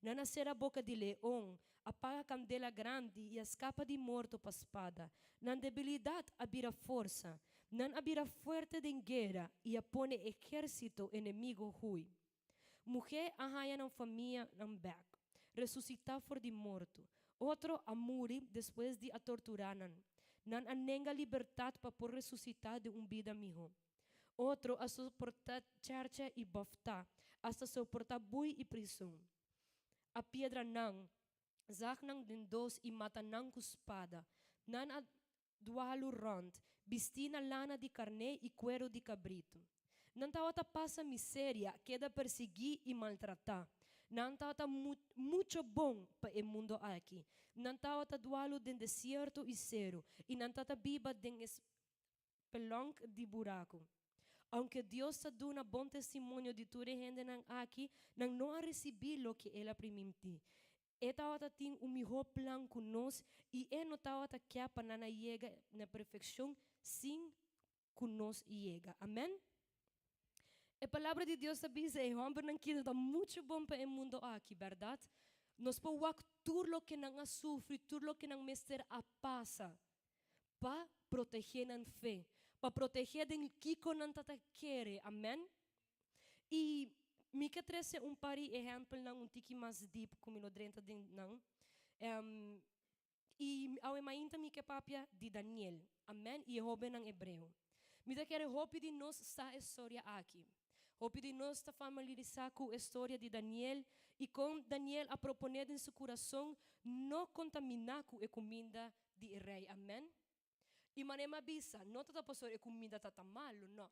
Nan a sera boka di leon, a paga kandela grandi i a skapa di morto pa spada. Nan debilidat a bira forsa. Nan a bira fuerte den guera i a pone ehérsito enemigo hui. Muhé a haña nan famianan bèk, resusitá for di morto. Otro a muri despues di a torturá nan. Nan a nenga libertat pa por resusitá den un bida mihó. Otro a soportá chèrchè i bòftá, asta soportá bui i prison. A piedra nan, zag nan den dos i mata nan ku spada. Nan a dualu rònt, bistí na lana di karné i kueru di kabritu. Nan tabata pasa miseria, keda persiguí i maltratá. Nan tabata mucho bon pa e mundo aki. Nan tabata dualu den desierto i seru, i nan tabata biba den e spelonk di buraku. Aunke Dios ta duna bon testimonio di tur e hendenan aki, nan no a risibí loke el a primintí. E tabata tin un mihó plan ku nos i e no tabata ke pa nan a yega na perfekshon sin ku nos yega. Amèn? E Palabra di Dios ta bisa e hòmbernan keda ta muchu bon pa e mundu aki, bèrdat? Nos por wak tur loke nan a sufri, tur loke nan mester a pasa pa protegé nan fe, pa protegé den kiko nan ta ta kere. Amèn? I mi ke trese un par di ehèmpelnan un tiki mas dip ku mi lo drenta den nan. I awe mainta mi ke papia di Daniel, amèn, i e hóbennan hebreo. Mi ta kere hopi di nos sa e storia aki. Hopi di nos ta familiarisá ku e storia di Daniel i kon Daniel a proponé den su kurason no kontaminá ku e kuminda di e rei, amèn. I manera mi a bisa, no ta ta pasobra e kuminda ta ta malu, no,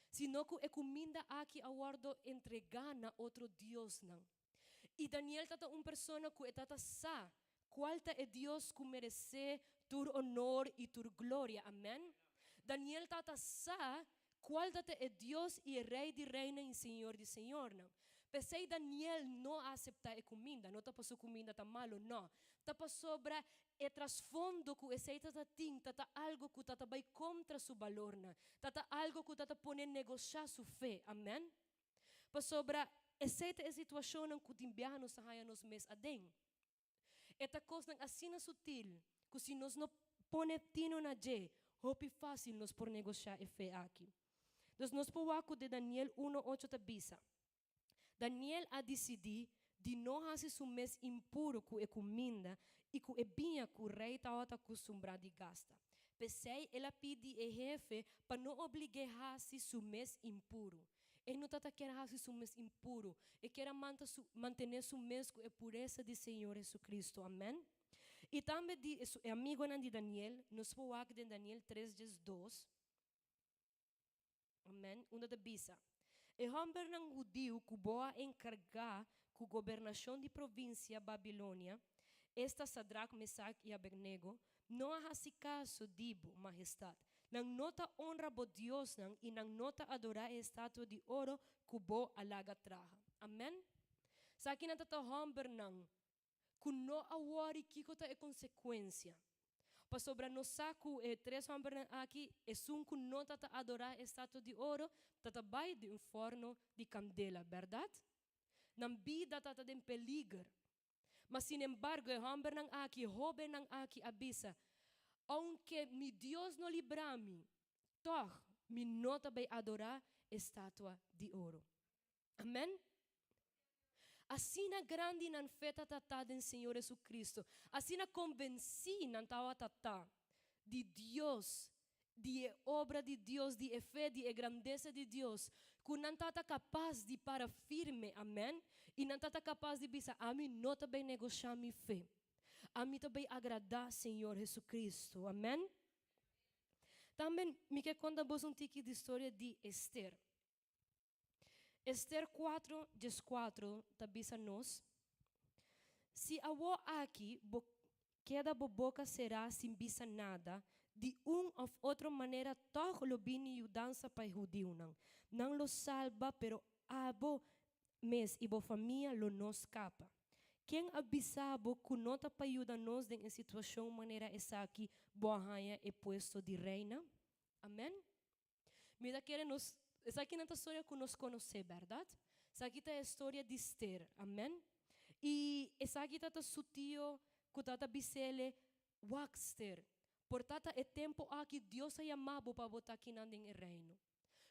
sino ku e kuminda aki a wòrdu entregá na otro diosnan. I Daniel ta ta un persona ku e tata sa kual ta e Dios ku meresé tur onor i tur gloria. Amèn. Daniel tata sa kual ta ta e Dios i e Rei di reinan i Señor di señornan. P'esei Daniel no a aseptá e kuminda. No ta pasobra kuminda ta malu, no. Ta pasobra e trasfondo ku esei ta ta tin ta ta algu ku ta ta bai kontra su balornan, ta ta algu ku ta ta pone negoshá su fe. Amèn. Pasobra esei ta e situashonnan ku tin biaha nos ta haña nos mes aden. E ta kosnan asina sutil ku si nos no pone tino na dje, hopi fásil nos por negoshá e fe aki. Dus nos por wak ku de Daniel uno ocho ta bisa, Daniel a disidí di no hasi su mes impuru ku e kuminda i ku e biña ku rei tabata kustumbrá di gasta. P'esei el a pidi e hefe pa no oblig'é hasi su mes impuru. E no tata kier hasi su mes impuru, e kier a manta su mantené su mes ku e puresa di Señor Jesucristo. Amèn. I tambe di e su e amigonan di Daniel, nos por wak den Daniel tres 12. Amèn. Unda ta bisa, E hòmbernan hudiu ku bo a enkargá ku gobernashon di provinsia Babilonia, esta Sadrak, Mesak i Abednego, no a hasi kaso di bo, Mahestat. Nan no ta onra bo diosnan i nan no ta adorá e estatua di oro ku bo a laga traha. Amèn. Sakinan ta ta hòmbernan ku no a wòri kiko ta e konsekuensia. Pasobra nos sa ku e tres hòmbernan aki, esun ku no ta ta adorá e estatua di oro, ta ta bai den un fòrno di kandela, bèrdat? Nan bida ta ta den peliger. Ma sinembargo e hòmbernan aki, e hóbennan aki a bisa, Ounke mi Dios no libra mi, tòg mi no ta bai adorá e statua di oro. Amèn. Asina grandi nan fe ta ta den Señor Jesucristo, asina konvensí nan tabata ta di Dios, di e obra di Dios, di e fe, di e grandesa di Dios, ku nan tabata kapas di para firme, amèn, i nan tabata kapas di bisa, Ami no ta bai negoshá mi fe. Ami ta bai agradá Señor Jesucristo. Amèn. Tambe mi ke konta boso un tiki di storia di Ester. Ester 4, 14 ta bisa nos, Si awor aki bo keda bo boka será sin bisa nada, di un òf otro manera tòg lo bini yudansa pa e hudiunan. Nan lo salba, pero abo mes i bo famia lo no skapa. Ken a bisa bo ku no ta pa yuda nos den e situashon manera esaki bo a haña e puesto di reina? Amèn. Mi ta kere nos, esaki nan ta storia ku nos konosé, bèrdat? Esaki ta e storia di Ster, amèn. I esaki ta ta su tio ku ta ta bis'ele, Wak, Ster, por ta ta e tempu aki Dios a yama bo pa bo ta akinan den e reino.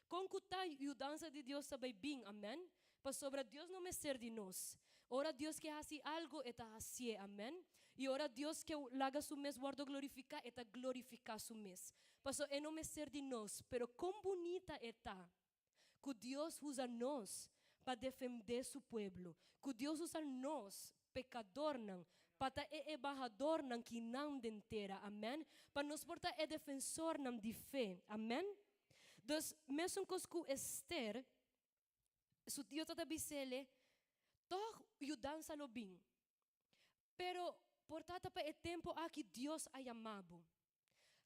Kon ku ta yudansa di Dios ta bai bin, amèn? Pasobra Dios no mester di nos. Ora Dios ke hasi algu, e ta hasié, amèn. I ora Dios ke laga su mes wòrdu glorifiká, e ta glorifiká su mes. Paso e no mester di nos, pero kon bunita e ta ku Dios usa nos pa defendé su pueblo, ku Dios usa nos, pekadornan, pa ta e ebahadornan ki nan den tera, amèn, pa nos por ta e defensornan di fe, amèn. Dus, mesun kos ku Ester, su tio ta ta bis'ele, Tòg yudansa lo bin, pero por ta ta pa e tempu aki Dios a yama bo.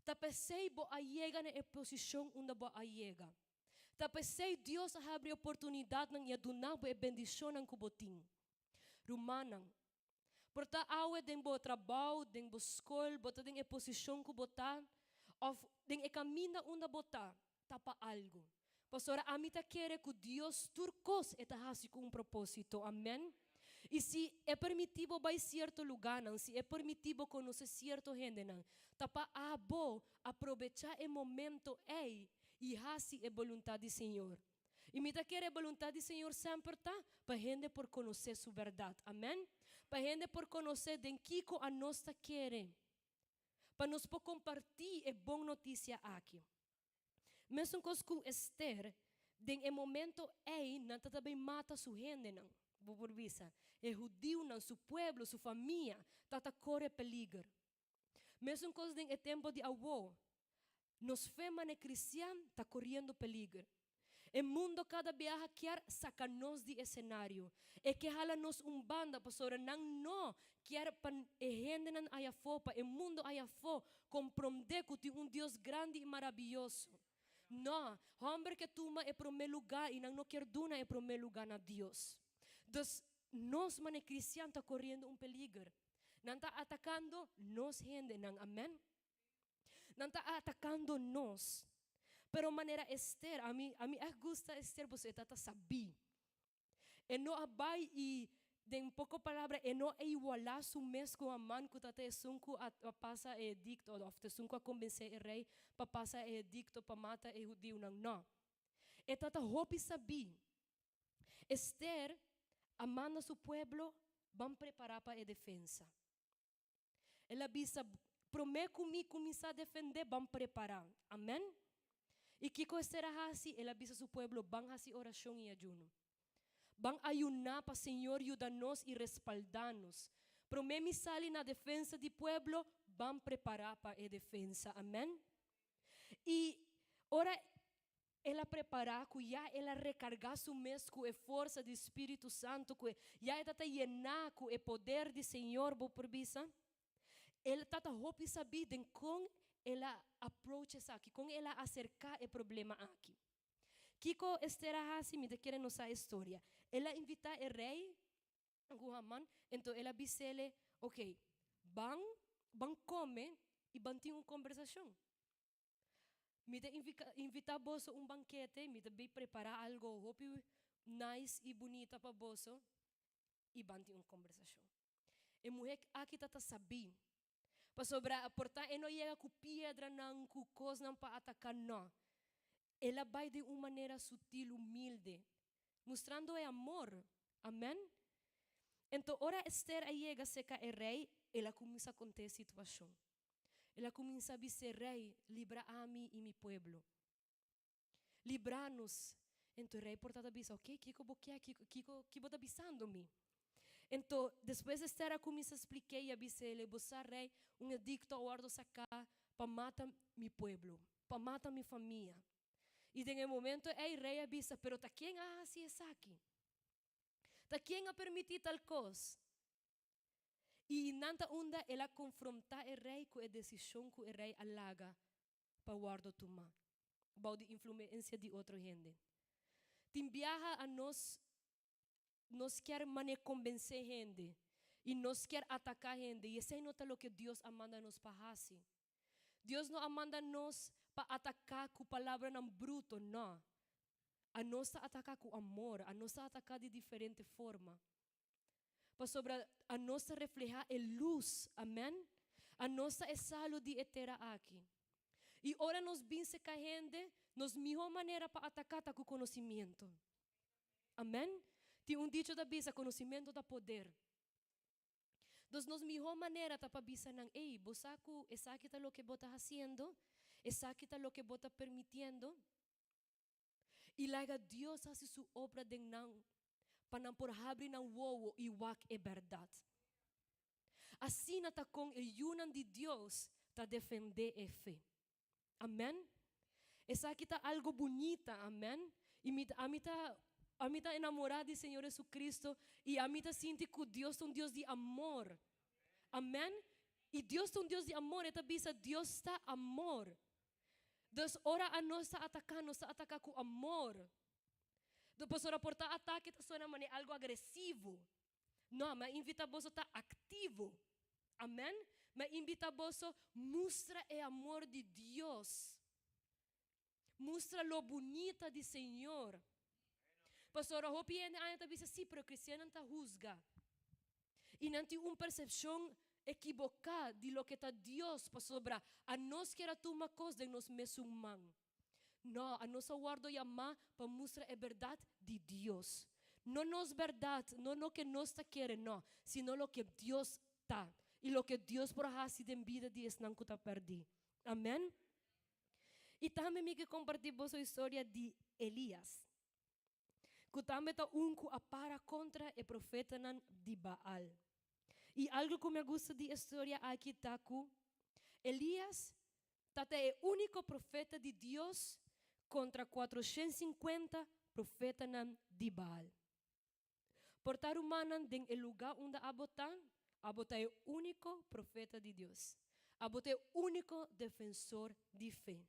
Ta p'esei bo a yega na e posishon unda bo a yega. Ta p'esei Dios a habri oportunidatnan i a duna bo e bendishonnan ku bo tin. Rumannan, por ta awe den bo trabou, den bo skol, bo ta den e posishon ku bo ta, òf den e kaminda unda bo ta, ta pa algu. Pasobra ami ta kere ku Dios tur kos e ta hasi ku un propósito. Amèn. I si E permití bo bai sierto lugánan, si E permití bo konosé sierto hendenan, ta pa abo aprobechá e momento ei i hasi e boluntat di Señor. I mi ta kere e boluntat di Señor semper ta pa hende por konosé Su bèrdat. Amèn. Pa hende por konosé den kiko anos ta kere. Pa nos por kompartí e bon notisia aki. Mesun kos ku Ester, den e momento ei nan ta ta bin mata su hendenan. Bo por bisa, e hudiunan, su pueblo, su famia ta ta kore peliger. Mesun kos den e tempo di awo, nos fe manera kristian ta koriendo peliger. E mundo kada biaha kier saka nos di e senario. E ke hala nos un banda pasobra nan no kier pa e hendenan ayafó, pa e mundo ayafó komprondé ku tin un Dios grandi i marabiyoso. No, hòmber ke tuma e promé lugá i nan no kier duna e promé lugá na Dios. Dus, nos manera kristian ta koriendo un peliger. Nan ta atakando nos hendenan. Amèn. Nan ta atakando nos. Pero manera Ester, ami, ami ègt gusta Ester pasobra e tata sabí. E no a bai i, den poko palabra, e no a igualá su mes ku Haman ku tata esun ku a pasa e edikto òf esun ku a kombensé e rei pa pasa e edikto pa mata e hudiunan. Nò. E tata hopi sabí. Ester a manda su pueblo ban prepará pa e defensa. El a bisa. Promé ku mi kuminsá defendé, ban prepará. Amèn? I kiko Ester a hasi? El a bisa su pueblo, Ban hasi orashon i ayuno. Ban ayuná pa Señor yuda nos i respaldá nos. Promé mi sali na defensa di pueblo, ban prepará pa e defensa. Amèn? I ora el a prepará ku ya el a rekargá su mes ku e forsa di Spiritu Santu, ku ya e ta ta yená ku e poder di Señor, bo por bisa? El ta ta hopi sabí den kon el a approach esaki, kon el a aserká e problema aki. Kiko Ester a hasi? Mi ta kere nos sa e storia. El a invitá e rei ku Haman, enton el a bis'ele, Ok, ban, ban kome i ban tin un kombersashon. Mi ta invitá boso un bankete, mi ta bay prepará algo hopi nice i bunita pa boso i ban tin un kombersashon. E muhé aki ta ta sabí, pasobra por ta e no yega ku piedranan, ku kosnan pa ataká, nò. El a bai den un manera sutil, humilde, mustrando e amor. Amèn. Enton ora Ester a yega serka e rei, el a kuminsá kont'é e situashon. El a kuminsá bis'é, Rei, libra ami i mi pueblo. Libra nos. Enton e rei por ta ta bisa, Oké, kiko bo ke? Kiko, kiko, ki bo ta bisando mi? Enton, despues Ester a kuminsá splik'é i a bis'é, Bo sa, rei, un edikto a wòrdu saká pa mata mi pueblo, pa mata mi famia. I den e momento ei rei a bisa, Pero ta ken a hasi esaki? Ta ken a permití tal kos? I nan ta unda el a konfrontá e rei ku e desishon ku e rei a laga pa wòrdu tumá bou di influensia di otro hende. Tin biaha anos nos kier manera konbensé hende i nos kier ataká hende i esei no ta loke Dios a manda nos pa hasi. Dios no a manda nos pa ataká ku palabranan bruto, nò. Anos ta ataká ku amor, anos ta ataká di diferente forma. Pasobra anos ta reflehá e lus, amèn. Anos ta e salu di e tera aki. I ora nos bin seka hende, nos mihó manera pa ataká ta ku konosimentu. Amèn. Tin un dicho ta bisa, Konosimentu ta poder. Dus nos mihó manera ta pa bisa nan, Ey, bo sa ku esaki ta loke bo ta hasiendo? Esaki ta loke bo ta permitiendo? I laga Dios hasi su obra den nan pa nan por habri nan wowo i wak e bèrdat. Asina ta kon e yunan di Dios ta defendé e fe. Amèn. Esaki ta algo bunita, amèn. I mi ami ta ami ta enamorá di Señor Jesucristo i ami ta sinti ku Dios ta un Dios di amor. Amèn. I Dios ta un Dios di amor, e ta bisa Dios ta amor. Dus ora anos ta ataká, nos ta ataká ku amor. Dus pasobra por ta atake ta suena manera algu agresivo. No, mi a invitá boso ta aktivo. Amèn. Mi a invitá boso mustra e amor di Dios. Mustra lo bunita di Señor. Pasobra hopi hende aña ta bisa, sí, pero kristiannan ta husga. I nan tin un persepshon ekiboká di loke ta Dios pasobra anos kier a tuma kos den nos mesun man. No, anos a wòrdu yamá pa mustra e bèrdat di Dios. No nos bèrdat, no loke nos ta kere, no, sino loke Dios ta i loke Dios por hasi den bida di esnan ku ta pèrdí. Amèn. I tambe mi ke kompartí boso historia di Elias. ku tambe ta un ku a para kontra e profetanan di Baal. I algu ku mi a gusta di e storia aki ta ku Elias ta ta e úniko profeta di Dios kontra kuatroshensinkuenta profetanan di Baal. Por ta rumannan den e lugá unda abo ta, abo ta e úniko profeta di Dios. Abo ta e úniko defensor di fe.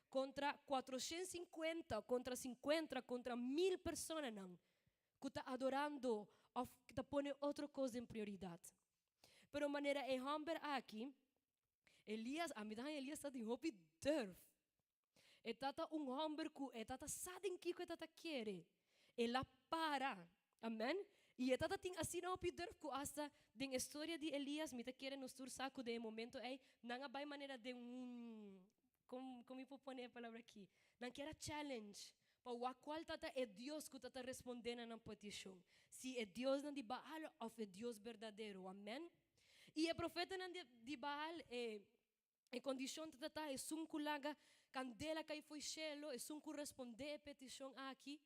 Kontra kuatroshensinkuenta, kontra sinkuenta, kontra mil personanan ku ta adorando òf ta pone otro kos den prioridat. Pero manera e hòmber aki, Elias, ami ta haña Elias ta tin hopi durf. E tata un hòmber ku e tata sa den kiko e tata kere. El a para. Amèn. I e tata tin asina hopi durf ku asta den e storia di Elias mi ta kere nos tur sa ku den e momento ei nan a bai manera den un, kon kon mi por pone e palabra aki? Nan kier a challenge pa wak kual tata e Dios ku tata respondé na nan petishon, si e diosnan di Baal òf e Dios berdadero. Amèn. I e profetanan di Baal e. E kondishon ta ta esun ku laga kandela kai fo'i shelu, esun ku respondé e petishon aki,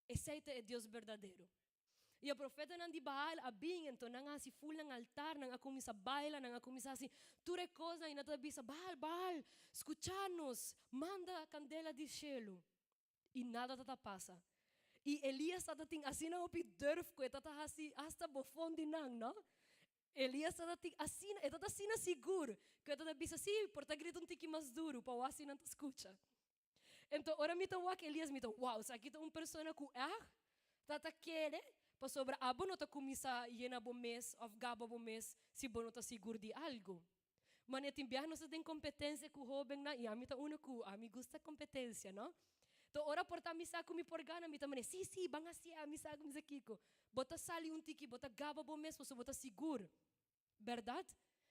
esei ta e Dios berdadero. I e profetanan di Baal a bin, anto nan a hasi ful nan altar, nan a kuminsá baila, nan a kuminsá hasi tur e kosnan, i nan ta bisa, Baal, Baal, skucha nos, manda kandela di shelu. I nada ta ta pasa. I Elias tabata tin asina hopi durf ku e tabata hasi asta bofon di nan, no? Elias tabata tin asina, e tabata asina sigur ku e tabata bisa, Sí, por ta grita un tiki mas duru pa wak si nan ta skucha. Enton ora mi ta wak Elias mi ta, Wow, esaki ta un persona ku ègt tabata kere, pasobra abo no ta kuminsá yena bo mes òf gaba bo mes si bo no ta sigur di algu. Mane tin biaha nos ta den kompetensia ku hóbennan i ami ta unu ku ami gusta kompetensia, no? To ora por ta mi sa ku mi por gana, mi ta mane, sí, sí, ban hasié, ami sa ku mi sa kiko. Bo ta sali un tiki, bo ta gaba bo mes pasobra bo ta sigur. Bèrdat?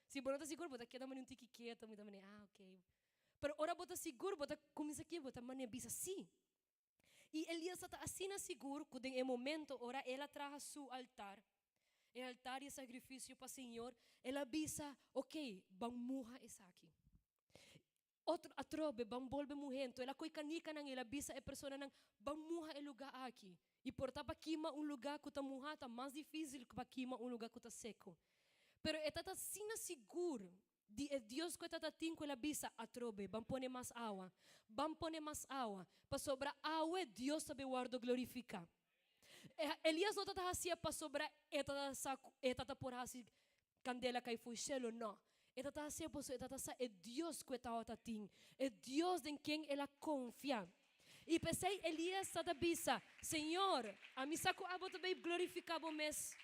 Si bo no ta sigur, bo ta keda mane un tiki ketu, mi ta mane, ah, ok. Pero ora bo ta sigur, bo ta kuminsá ki, bo ta mane bisa sí. I Elias ta asina sigur ku den e momento ora el a traha su altar, e altar di e sakrifisio pa Señor, el a bisa, Ok, ban muha esaki. Otro atrobe, ban bolbe muh'é. Anto el a koi kanikanan i el a bisa e personanan, Ban muha e lugá aki. I por ta pa kima un lugá ku ta muhá ta mas difísil ku pa kima un lugá ku ta seku. Pero e ta asina sigur Di e Dios ku e tata tin ku el a bisa, Atrobe, ban pone mas awa, ban pone mas awa, pasobra awe Dios ta bin wòrdu glorifiká. Elias no tata hasié pasobra e tata sa ku e tata por hasi kandela kai fo'i shelu, nò. E tata hasié pasobra e tata sa e Dios ku e tabata tin, e Dios den ken el a konfia. I p'esei Elias tata bisa, Señor, ami sa ku abo ta bai glorifiká bo mes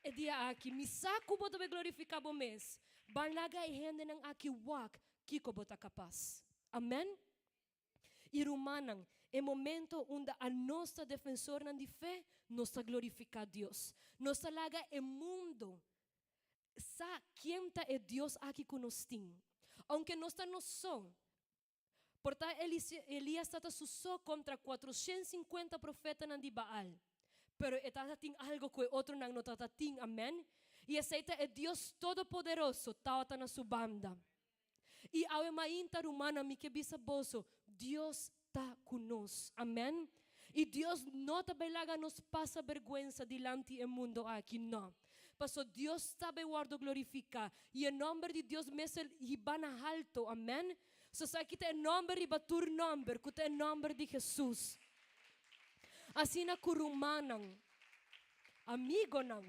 e dia aki. Mi sa ku bo ta bai glorifiká bo mes. Ban laga e hendenan aki wak kiko bo ta kapas. Amèn. I rumannan, e momento unda anos ta defensornan di fe, nos ta glorifiká Dios. Nos ta laga e mundo sa ken ta e Dios aki ku nos tin. Ounke nos ta nos so, Por ta Elias tata su so kontra kuatroshensinkuenta profetanan di Baal. Pero e tata tin algo ku e otronan no tata tin, amen. I esei ta e Dios Todopoderoso tawata na su banda. I awe mainta, rumannan, mi ke bisa boso, Dios ta ku nos. Amen. I Dios no ta bai laga nos pasa bergwensa dilanti e mundo aki, no. Paso Dios ta bai wòrdu glorifiká, i e nòmber di Dios mester hiba na halto. Amen. So esaki ta e nòmber riba tur nòmber, ku ta e nòmber di Hesus. Asina ku rumannan, amigonan,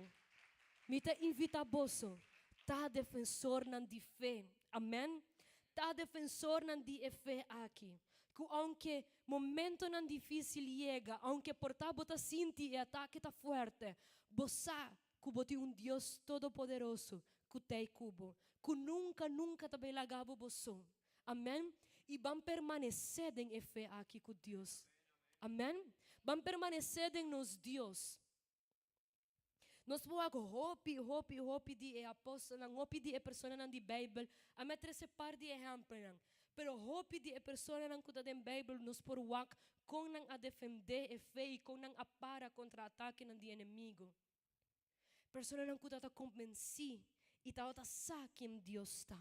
mi ta invitá boso, ta defensornan di fe. Amen. Ta defensornan di e fe aki. Ku ounke momentonan difísil yega, ounke por ta bo ta sinti e atake ta fuerte, bo sa ku bo tin un Dios Todopoderoso ku t'ei ku bo, ku nunka, nunka ta bai laga bo bo so. Amèn. I ban permanesé den e fe aki ku Dios. Amèn. Ban permanesé den nos Dios. Nos por wak hopi, hopi, hopi di e apòstelnan, hopi di e personanan di Beibel. Ami a trese par di ehèmpelnan. Pero hopi di e personanan ku ta den Beibel nos por wak kon nan a defendé e fe i kon nan a para kontra atakenan di enemigu. Personanan ku tabata konvensí i tabata sa ken Dios ta.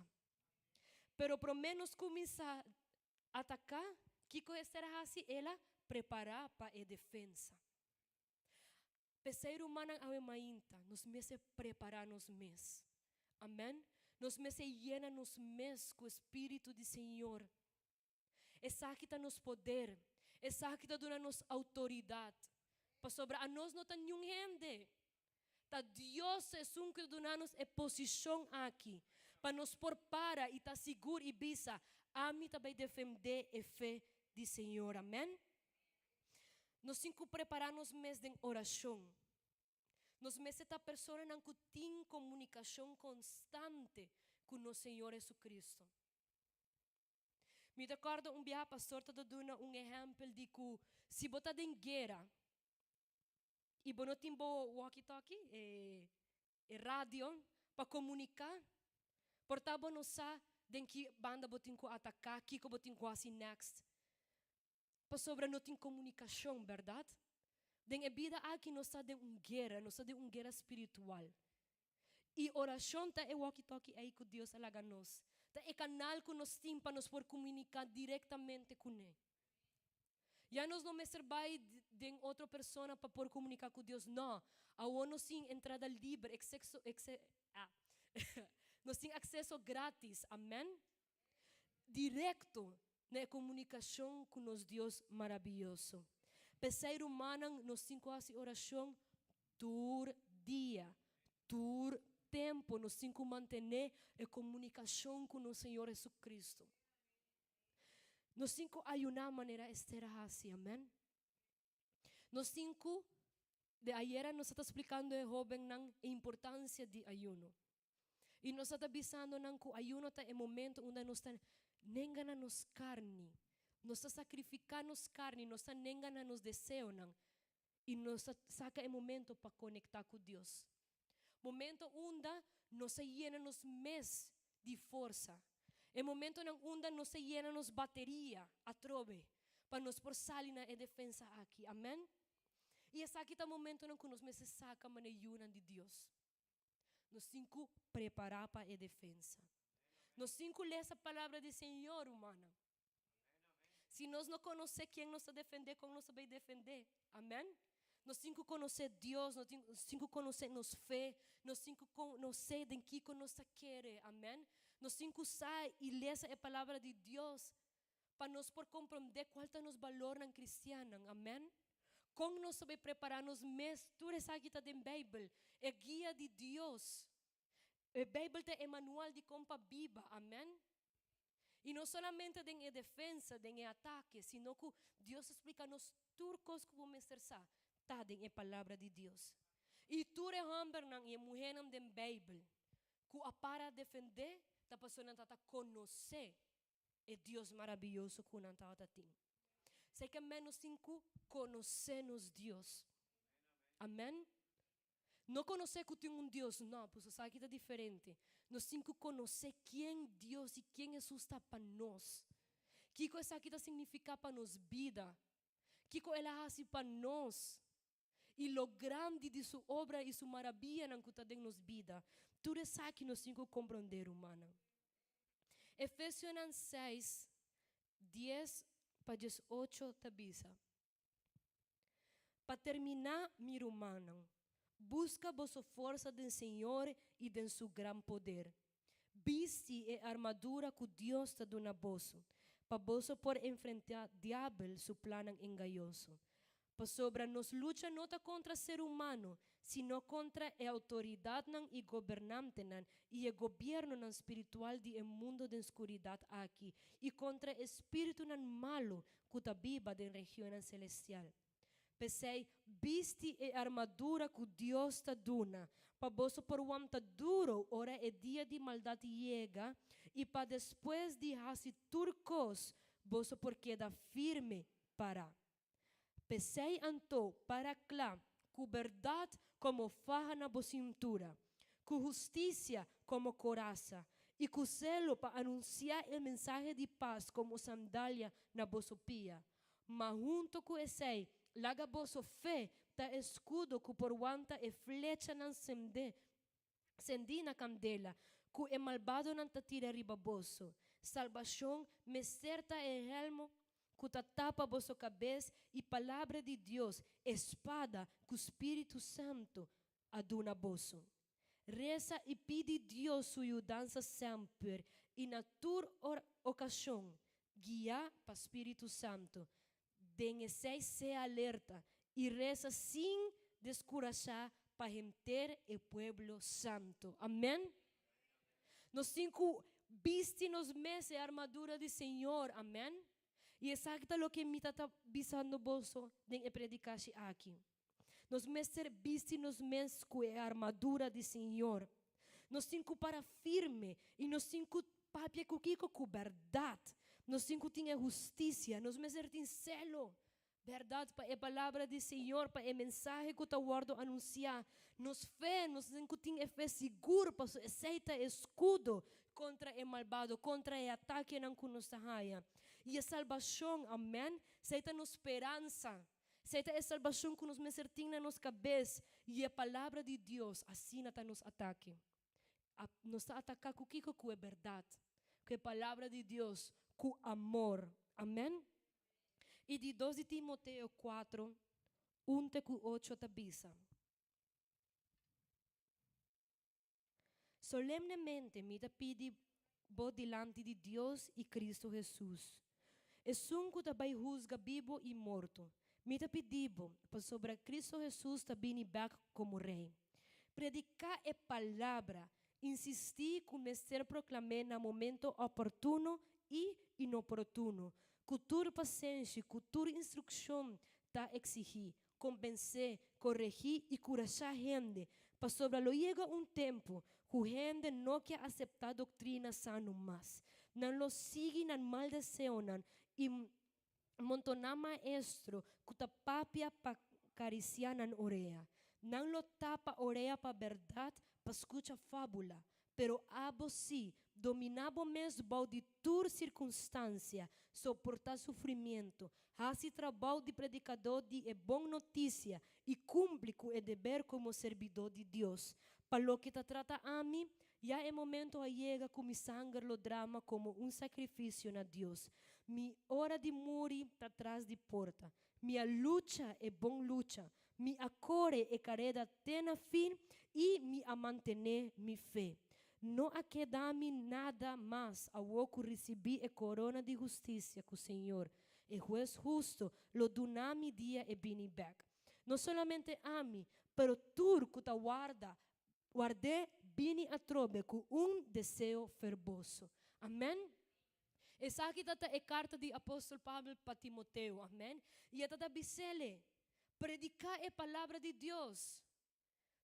Pero promé nos kuminsá ataká, kiko Ester a hasi? El a prepará pa e defensa. P'esei rumannan awe mainta nos mester prepará nos mes. Amèn. Nos mester yena nos mes ku e Spiritu di Señor. Esaki ta nos poder. Esaki ta duna nos outoridat. Pasobra anos no ta niun hende. Ta Dios esun ku ta duna nos e posishon aki pa nos por para i ta sigur i bisa, Ami ta bai defendé e fe di Señor. Amèn. Nos tin ku prepará nos mes den orashon. Nos mester ta personanan ku tin komunikashon konstante ku nos Señor Jesucristo. Mi ta kòrda un biaha pastor ta duna un ehèmpel di ku si bo ta den guera i bo no tin bo walkie-talkie, e radio, pa komuniká, por ta bo no sa den ki banda bo tin ku ataká, kiko bo tin ku hasi next. Pasobra no tin komunikashon, bèrdat? Den e bida aki nos ta den un guera, nos ta den un guera spiritual. I orashon ta e walkie-talkie ei ku Dios a laga nos. Ta e kanal ku nos tin pa nos por komuniká direktamente kuné. Ya nos no mester bai den otro persona pa por komuniká ku Dios. No, awor nos tin entrada liber, ekseso, ekse, ah, nos tin akseso gratis, amèn, direkto na e komunikashon ku nos Dios maravioso. P'esei, rumannan, nos tin ku hasi orashon tur dia, tur tempu. Nos tin ku mantené e komunikashon ku nos Señor Hesukristu. Nos tin ku ayuná manera Ester a hasi, amèn. Nos tin ku, de ayera nos a ta splikando e hóbennan e importansia di ayuno. I nos a ta bisando nan ku ayuno ta e momento unda nos ta nenga na nos karni, nos ta sakrifiká nos karni, nos ta nenga na nos deseonan i nos ta saka e momento pa konektá ku Dios. Momento unda nos a yena nos mes di forsa. E momentonan unda nos a yena nos bateria atrobe pa nos por sali na e defensa aki. Amen. I esaki ta momentonan ku nos mester saka manera yunan di Dios. Nos tin ku prepará pa e defensa. Nos tin ku lesa palabra di Señor, rumannan. Si nos no konosé ken nos ta defendé, kon nos ta bai defendé? Amèn? Nos tin ku konosé Dios, nos tin, nos tin ku konosé nos fe, nos tin ku konosé den kiko nos ta kere. Amèn? Nos tin ku sa i lesa e Palabra di Dios pa nos por komprondé kual ta nos balornan kristiannan. Amèn? Kon nos ta bai prepará nos mes? Tur esaki ta den Beibel, e guia di Dios. E Beibel ta e manual di kon pa biba. Amèn? I no solamente den e defensa, den e atake, sino ku Dios ta splika nos tur kos ku bo mester sa, ta den e Palabra di Dios. I tur e hòmbernan i e muhénan den Beibel ku a para defendé ta pasobra nan tabata konosé e Dios maravioso ku nan tabata tin. Esei ke nos tin ku konosé nos Dios. Amèn. No konosé ku tin un Dios, no, pues esaki ta diferente. Nos tin ku konosé ken Dios i ken Hesus ta pa nos. Kiko esaki ta signifiká pa nos bida. Kiko El a hasi pa nos. I lo grandi di su obra i su maravianan ku ta den nos bida. Tur esaki nos tin ku komprondé, rumannan. Efesionan 6, 10 pa 18 ta bisa: Pa terminá, mi rumannan, buska boso forsa den Señor i den su gran poder. Bisti e armadura ku Dios ta duna boso, pa boso por enfrentá diabel su plannan engañoso. Pasobra nos lucha no ta kontra ser humano, sino kontra e outoridatnan i gobernantenan i e gobièrnunan spiritual di e mundu den skuridat aki, i kontra e spiritunan malu ku ta biba den regionnan selestial. P'esei, bisti e armadura ku Dios ta duna, pa boso por wanta duru ora e dia di maldat yega i pa despues di hasi tur kos, boso por keda firme pará. P'esei anto, para kla, ku bèrdat komo faha na bo sintura, ku hustisia komo korasa i ku selo pa anunsiá e mensahe di pas komo sandalia na boso pia. Ma huntu ku esei, laga boso fe ta eskudo ku por wanta e flechanan sendé sendí na kandela ku e malbadonan ta tira riba boso. Salbashon mester ta e hèlmo ku ta tapa boso kabes i Palabra di Dios, e spada ku spiritu santu a duna boso. Resa i pidi Dios su yudansa semper i na tur okashon, guiá pa spiritu santu. Den esei sea alerta i resa sin deskurashá pa henter e pueblo santu. Amèn. Nos tin ku bisti nos mes e armadura di Señor. Amèn. I esaki ta loke mi ta ta bisando boso den e predikashi aki. Nos mester bisti nos mes ku e armadura di Señor. Nos tin ku para firme i nos tin ku papia ku kiko? Ku bèrdat. Nos tin ku tin e hustisia. Nos mester tin selo. Bèrdat pa e palabra di Señor, pa e mensahe ku ta wòrdu anunsiá. Nos fe, nos tin ku tin e fe sigur, pasobra esei ta e eskudo kontra e malbado, kontra e atakenan ku nos ta haña. I e salbashon, amèn, esei ta nos speransa. Esei ta e salbashon ku nos mester tin na nos kabes. I e palabra di Dios, asina ta nos atake. Nos ta ataká ku kiko? Ku e bèrdat. ku e palabra di Dios ku amor. Amèn. I di dos di Timoteo 4, 1 te ku 8 ta bisa. Solemnemente mi ta pidi bo dilanti di Dios i Cristo Hesus, Esun ku ta bai husga bibo i morto, mi ta pidi bo, pasobra Cristo Hesus ta bini bèk komo Rei. Prediká e palabra, insistí ku mester proklam'é na momento oportuno i inoportuno, ku tur pasenshi, ku tur instrukshon ta eksigí, Kompens'é, koregí i kurashá hende, pasobra lo yega un tempu ku hende no ke aseptá doktrina sano mas. Nan lo sigui nan mal deseonan i montoná maestro ku ta papia pa karisiá nan orea. Nan lo tapa orea pa bèrdat pa skucha fábula. Pero abo sí, dominá bo mes bou di tur sirkunstansia, soportá sufrimiento, hasi trabou di predikadó di e bon notisia i kumpli ku e deber komo serbidó di Dios. Pa loke ta trata ami, ya e momento a yega ku mi sanger lo drama komo un sakrifisio na Dios. Mi ora di muri ta tras di porta. Mi a lucha e bon lucha, mi a kore e kareda te na fin i mi a mantené mi fe. No a keda mi nada mas awor ku risibí e korona di hustisia ku Señor, e Hues hustu, lo duna mi dia e bini bèk. No solamente ami, pero tur ku ta warda, ward'é bini atrobe ku un deseo ferboso. Amèn. Esaki ta ta e karta di apòstel Pablo pa Timoteo, amèn. I e ta ta bis'ele, Prediká e palabra di Dios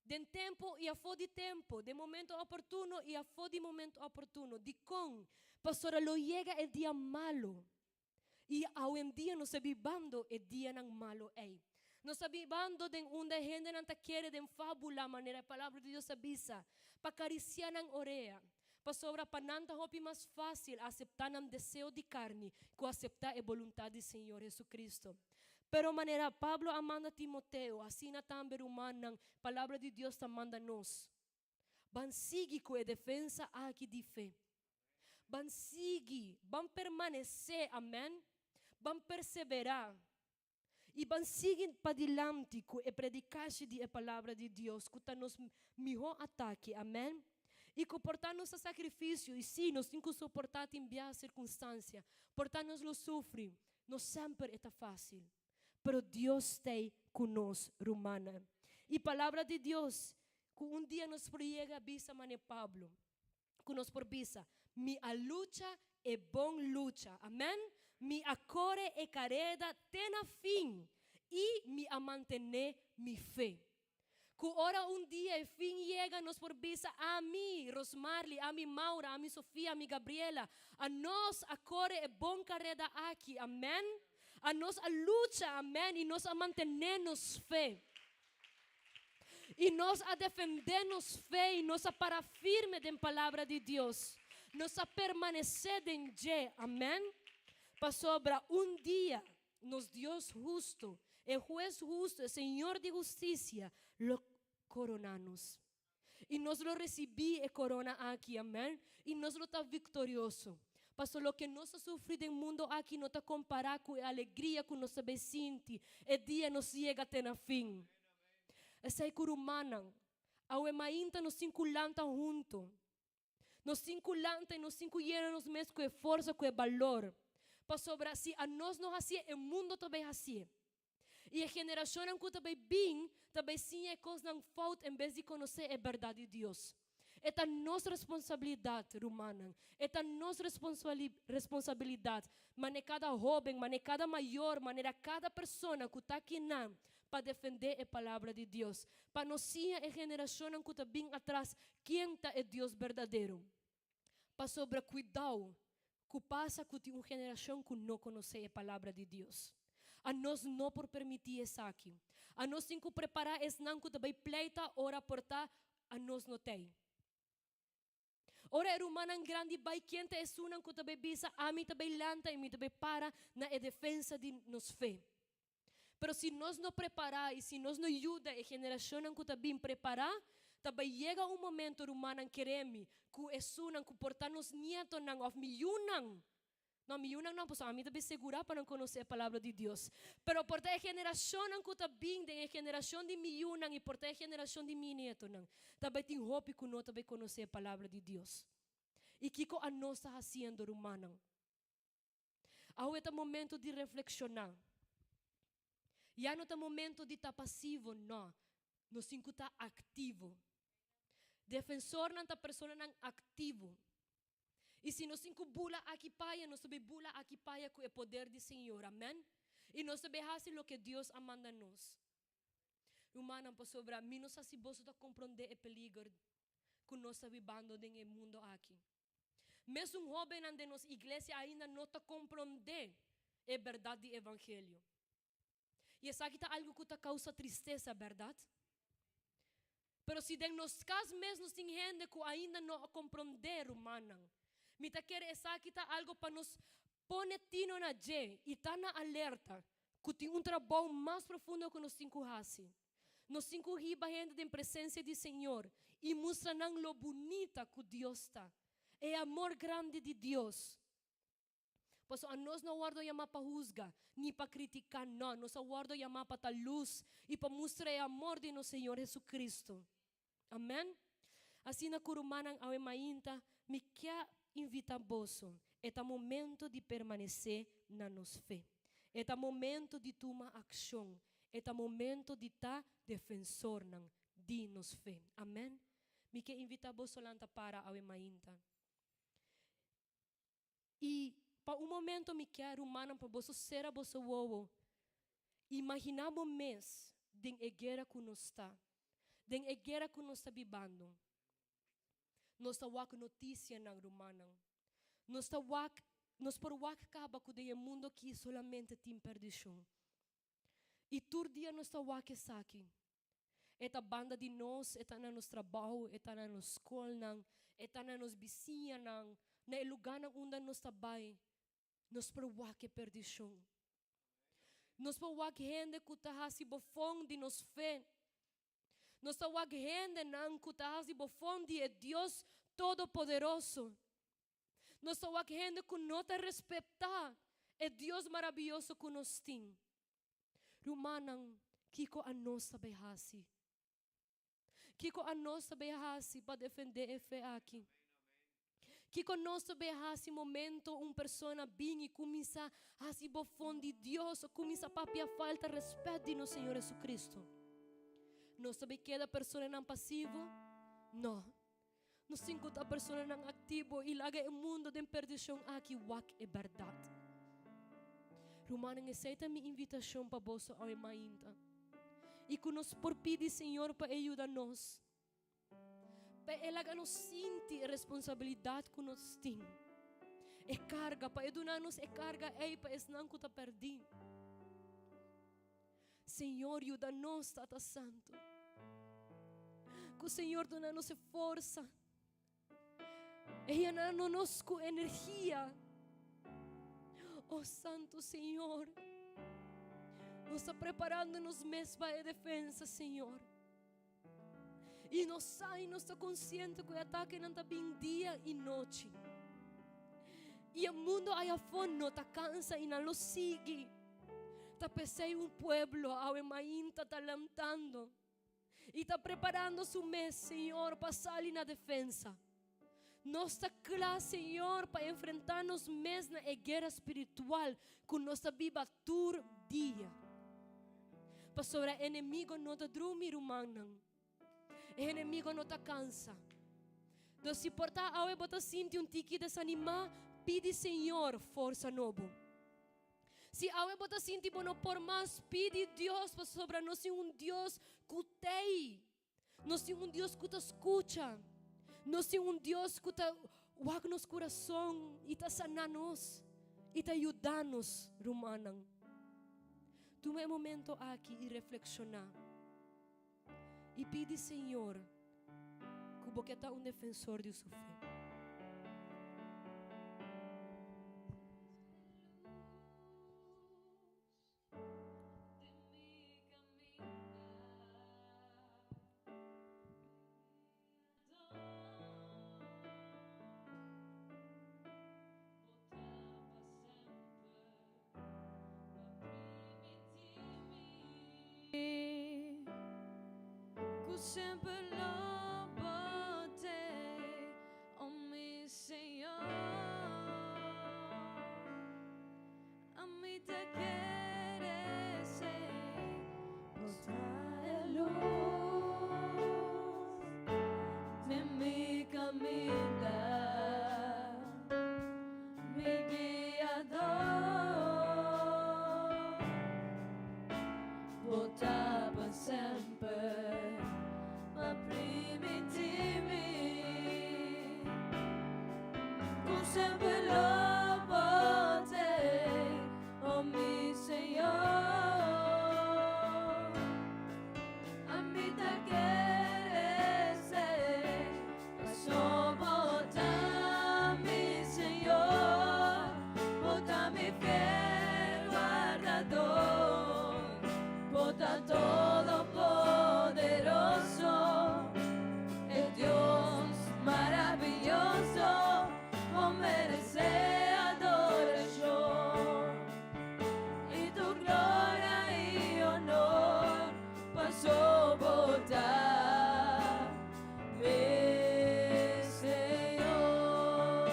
den tempu i afó di tempu, den momento oportuno i afó di momento oportuno. Dikon? Pasobra lo yega e dia malu. I awendia nos ta bibando e dianan malu ei. Nos ta bibando den unda e hendenan ta kere den fábula, manera e Palabra di Dios ta bisa, pa karisiá nan orea, pasobra pa nan ta hopi mas fásil aseptá nan deseo di karni ku aseptá e boluntat di Señor Jesucristo. Pero manera Pablo a manda Timoteo, asina tambe, rumannan, Palabra di Dios ta manda nos. Ban sigui ku e defensa aki di fe. Ban sigui, ban permanesé, amèn, ban perseverá. I ban sigui padilanti ku e predikashi di e Palabra di Dios ku ta nos mihó atake, amèn. I ku por ta nos ta sakrifisio, i sí, nos tin ku soportá tin biaha sirkunstansia, por ta nos lo sufri, no semper e ta fásil. Pero Dios t'ei ku nos, rumannan. I Palabra di Dios, ku un dia nos por yega a bisa manera Pablo, ku nos por bisa, Mi a lucha e bon lucha. Amèn. Mi a kore e kareda te na fin i mi a mantené mi fe. Ku ora un dia e fin yega nos por bisa, Ami, Rosmarly, ami, Maura, ami, Sofia, ami, Gabriela, a nos a kore e bon kareda aki. Amèn. A nos a lucha, amèn, i nos a mantené nos fe. I nos a defendé nos fe i nos a para firme den Palabra di Dios. Nos a permanesé den dje. Amèn. Pasobra un dia nos Dios hustu, e Hues hustu, e Señor di hustisia, lo koroná nos. I nos lo risibí e korona aki. Amèn. I nos lo ta viktorioso. Pasobra loke nos ta sufri den mundu aki no ta kompará ku e alegria ku nos ta bai sinti e dia nos yega te na fin. Esei ku rumannan, awe mainta nos tin ku lanta huntu. Nos tin ku lanta i nos tin ku yena nos mes ku e forsa, ku e balor. Pasobra si anos no hasié, e mundo ta bai hasié. I e generashonnan ku ta bai bin ta bai siña e kosnan fout en bes di konosé e bèrdat di Dios. E ta nos responsabilidat, rumannan. E ta nos responsabilidat, manera kada hóben, manera kada mayor, manera kada persona ku ta akinan pa defendé e Palabra di Dios, pa nos siña e generashonnan ku ta bin atras ken ta e Dios berdadero. Pasobra kuidou ku pasa ku tin un generashon ku no konosé e Palabra di Dios. Anos no por permití esaki. Anos tin ku prepará esnan ku ta bai pleita ora por ta anos no t'ei. Ora e rumannan grandi bai, ken ta esunnan ku ta bai bisa, Ami ta bai lanta i mi ta bai para na e defensa di nos fe? Pero si nos no prepará i si nos no yuda e generashonnan ku ta bin prepará, Ta bai yega un momento, rumannan, kere mi, ku esunnan ku por ta nos nietonan òf mi yunan, no, mi yunan no, pasobra ami ta bin segurá pa nan konosé e Palabra di Dios, pero por ta e generashonnan ku ta bin den e generashon di mi yunan i por ta e generashon di mi nietonan, ta bai tin hopi ku no ta bai konosé e Palabra di Dios. I kiko anos ta hasiendo, rumannan? Awe ta momento di reflekshoná. Ya no ta momento di ta pasivo, no. Nos tin ku ta aktivo. Defensornan ta personanan aktivo. I si nos tin ku bula aki paya, nos ta bai bula aki paya ku e poder di Señor. Amèn. I nos ta bai hasi loke Dios a manda nos. Rumannan, pasobra mi no sa si boso ta komprondé e peliger ku nos ta bibando den e mundo aki. Mesun hóbennan den nos iglesia ainda no ta komprondé e bèrdat di evangelio. I esaki ta algu ku ta kousa tristesa, bèrdat? Pero si den nos kas mes nos tin hende ku ainda no a komprondé, rumannan, mi ta kere esaki ta algu pa nos pone tino na dje i ta na alerta ku tin un trabou mas profundo ku nos tin ku hasi. Nos tin ku hiba hende den presensia di Señor i mustra nan lo bunita ku Dios ta, e amor grandi di Dios. Pasobra anos no a wòrdu yamá pa husga, ni pa kritiká, nò, nos a wòrdu yamá pa ta lus i pa mustra e amor di nos Señor Jesucristo. Amèn. Asina ku rumannan awe mainta, mi ke invitá boso, e ta momento di permanesé na nos fe. E ta momento di tuma akshon. E ta momento di ta defensornan di nos fe. Amèn. Mi ke invitá boso lanta para awe mainta. I pa un momento mi ke rumannan pa boso sera boso wowo. Imaginá bo mes den e guera ku nos ta, den e guera ku nos ta bibando. Nos ta wak notisianan, rumannan. Nos ta wak, nos por wak kaba ku den e mundo aki solamente tin perdishon. I tur dia nos ta wak esaki. E ta banda di nos, e ta na nos trabou, e ta na nos skolnan, e ta na nos bisiñanan, na e lugánan unda nos ta bai. Nos por wak e perdishon. Nos por wak hende ku ta hasi bofon di nos fe. Nos ta wak hendenan ku ta hasi bofon di e Dios Todopoderoso. Nos ta wak hende ku no ta respetá e Dios maravioso ku nos tin. Rumannan, kiko anos ta bai hasi? Kiko anos ta bai hasi pa defendé e fe aki? Kiko nos ta bai hasi momento un persona bin i kuminsá hasi bofon di Dios o kuminsá papia falta rèspèt di nos Señor Jesucristo? Nos ta bai keda personanan pasivo? No. Nos tin ku ta personanan aktivo i laga e mundo den perdishon aki wak e bèrdat. Rumannan, esei ta mi invitashon pa boso awe mainta. I ku nos por pidi Señor pa E yuda nos, pa E laga nos sinti e responsabilidat ku nos tin, e karga, pa E duna nos e karga ei pa esnan ku ta pèrdí. Señor yuda nos, Tata Santo. Ku Señor duna nos e forsa. E yenando nos ku energia. Oh Santo Señor, nos ta preparando nos mes pa e defensa, Señor. I nos sa i nos ta konsiente ku e atakenan ta bin dia i nochi. I e mundo ai afó no ta kansa i nan lo sigui. Ta p'esei un pueblo awe mainta ta lantando i ta preparando su mes, Señor, pa sali na defensa. Nos ta kla, Señor, pa enfrentá nos mes na e guera spiritual ku nos ta biba tur dia. Pasobra e enemigo no ta drumi, rumannan. E enemigo no ta kansa. Dus si por ta awe bo ta sinti un tiki desanimá, pidi Señor forsa nobo. Si awe bo ta sinti bo no por mas, pidi Dios pasobra nos tin un Dios ku t'ei. Nos tin un Dios ku ta skucha. Nos tin un Dios ku ta wak nos kurason i ta sana nos i ta yuda nos, rumannan. Tuma e momento aki i reflekshoná i pidi Señor ku bo ke ta un defensor di su fe. semper lo bo t'ei, oh mi Señor. Ami ta kere esei, bo ta e lus den mi kaminda, mi guiador. Bo ta pa semper, m'a primintí mi ku semper lo bo t'ei, oh mi Señor. Ami ta kere esei, paso bo ta mi Señor, bo ta mi fiel wardador, bo ta todopoderoso, e Dios maravioso, bo meresé adorashon. I tur gloria i honor, paso bo ta mi Señor.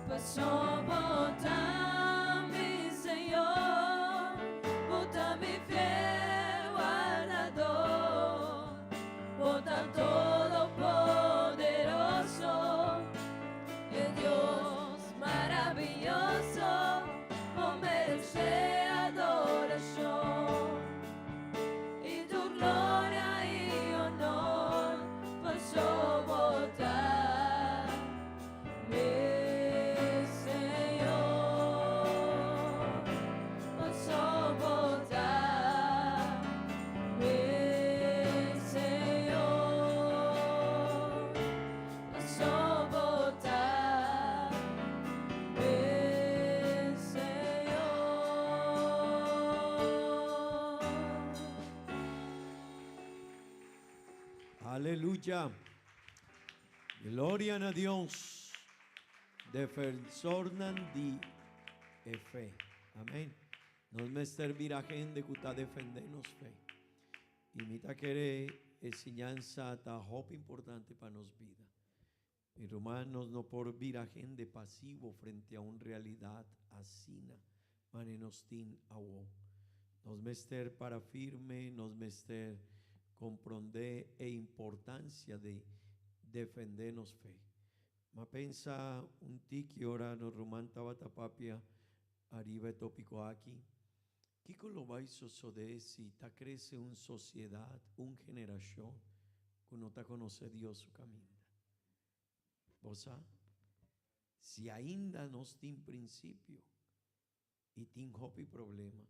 Paso bo ta mi Señor, bo ta mi fiel wardador, bo ta todopoderoso, e Dios maravioso, bo meresé adorashon. I tur gloria i honor, paso bo ta mi Señor. Paso bo ta mi Señor. Paso bo ta mi Señor. Aleluya. Gloria na Dios. Defensornan di e fe. Amèn. Nos mester bira hende ku ta defendé nos fe. I mi ta kere e siñansa ta hopi importante pa nos bida. Mi ruman, nos no por bira hende pasivo frente a un realidat asina, mane nos tin awo. Nos mester para firme, nos mester komprondé e importansia di defendé nos fe. M'a pensa un tiki ora nos ruman tabata papia ariba e tópiko aki. Kiko lo bai sosodé si ta krese un sosiedat, un generashon ku no ta konosé Dios su kaminda? Bo sa? Si ainda nos tin prinsipio i tin hopi problema.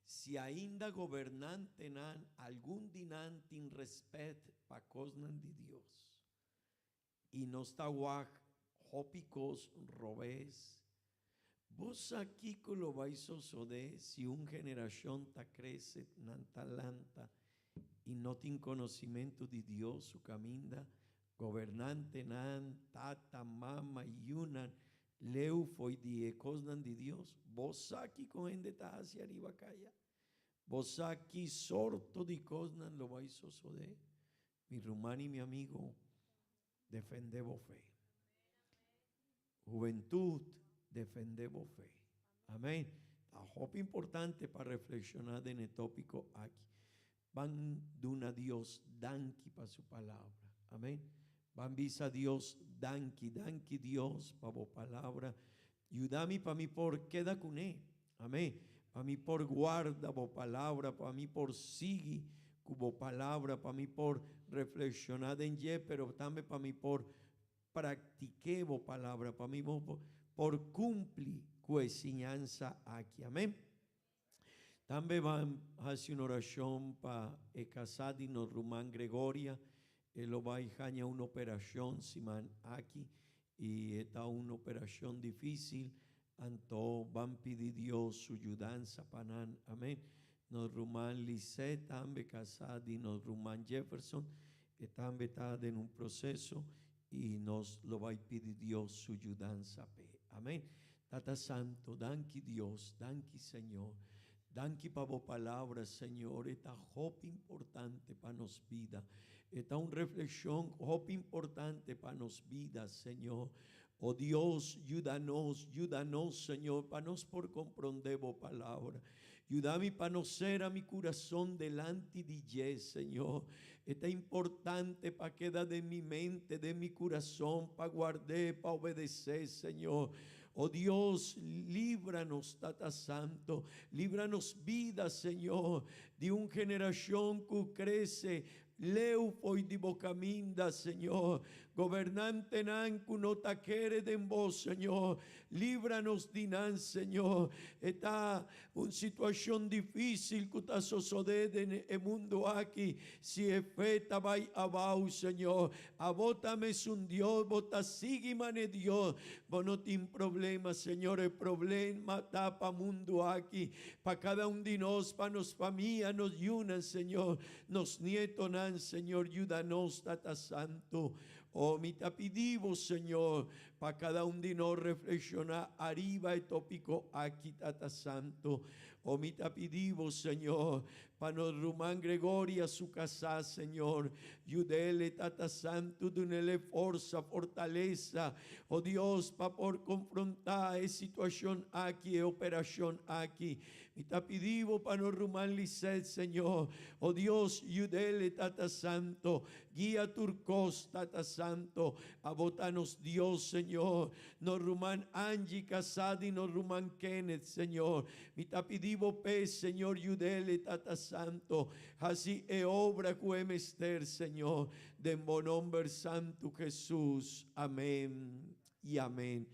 Si ainda gobernantenan, algun di nan tin rèspèt pa kosnan di Dios i nos ta wak hopi kos robes, bo sa kiko lo bai sosodé si un generashon ta krese, nan ta lanta i no tin konosimentu di Dios su kaminda? Gobernantenan, tata, mama, yunan, leu fo'i di e kosnan di Dios. Bo sa kiko hende ta hasi ariba kaya? Bo sa ki sorto di kosnan lo bai sosodé? Mi ruman i mi amigo, defendé bo fe. Hubentut, defendé bo fe. Amèn. Ta hopi importante pa reflekshoná den e tópiko aki. Ban duna Dios danki pa su palabra. Amèn. Ban bisa Dios danki. Danki Dios pa bo palabra. Yuda mi pa mi por keda kuné. Amèn. Pa mi por guarda bo palabra, pa mi por sigui ku bo palabra, pa mi por reflekshoná den dje, pero tambe pa mi por praktiké bo palabra, pa mi por kumpli ku e siñansa aki. Amèn. Tambe ban hasi un orashon pa e kasá di nos ruman Gregoria. E lo bai haña un operashon siman aki i e ta un operashon difísil, anto ban pidi Dios su yudansa pa nan. Amèn. Nos ruman Lisette tambe kasá di nos ruman Jefferson, e tambe ta den un proseso i nos lo bai pidi Dios su yudansa p'e. Amèn. Tata Santo, danki Dios, danki Señor. Danki pa bo palabra, Señor, e ta hopi importante pa nos bida. E ta un reflexion hopi importante pa nos bida, Señor. O Dios, yuda nos, yuda nos, Señor, pa nos por comprende bo palabra. Yuda mi pa no cera mi curason delanti di dje, Señor. E ta importante pa keda den mi mente, den mi curason, pa guard'é, pa obedecé, Señor. O Dios, líbranos, Tata Santo, libra nos bida, Señor, di un generacion cu crece leu fo'i di bo caminda, Señor. Gobernantenan cu no ta kere den bo, Señor, líbranos di nan, Señor. E ta Un situashon difísil ku ta sosodé den e mundu aki, si e fe ta bai abou, Señor, abo ta mesun Dios, bo ta sigui man'e Dios, bo no tin problema, Señor, e problema ta pa mundu aki, pa kada un di nos, pa nos famia, nos yunan, Señor, nos nietonan, Señor, yuda nos, Tata Santu. Oh, mi ta pidi bo, Señor, Pa kada un di nos reflekshoná ariba e tópiko aki, Tata Santu. O mi ta pidi Bo, Señor, pa nos ruman Gregoria su kasá, Señor. Yud'ele, Tata Santu, dun'ele forsa, fortalesa, o Dios, pa por konfrontá e situashon aki, e operashon aki. Mi ta pidi Bo pa nos ruman Lisette, Señor. O Dios, yud'ele, Tata Santu. Guia tur kos, Tata Santo. Abo ta nos Dios, Señor. Nos ruman Angie kasá di nos ruman Kenneth, Señor. Mi ta pidi Bo p'e, Señor, yud'el, Tata Santo. Hasi e obra ku e mester, Señor. Den Bo nomber santu, Jesus. Amén y amén.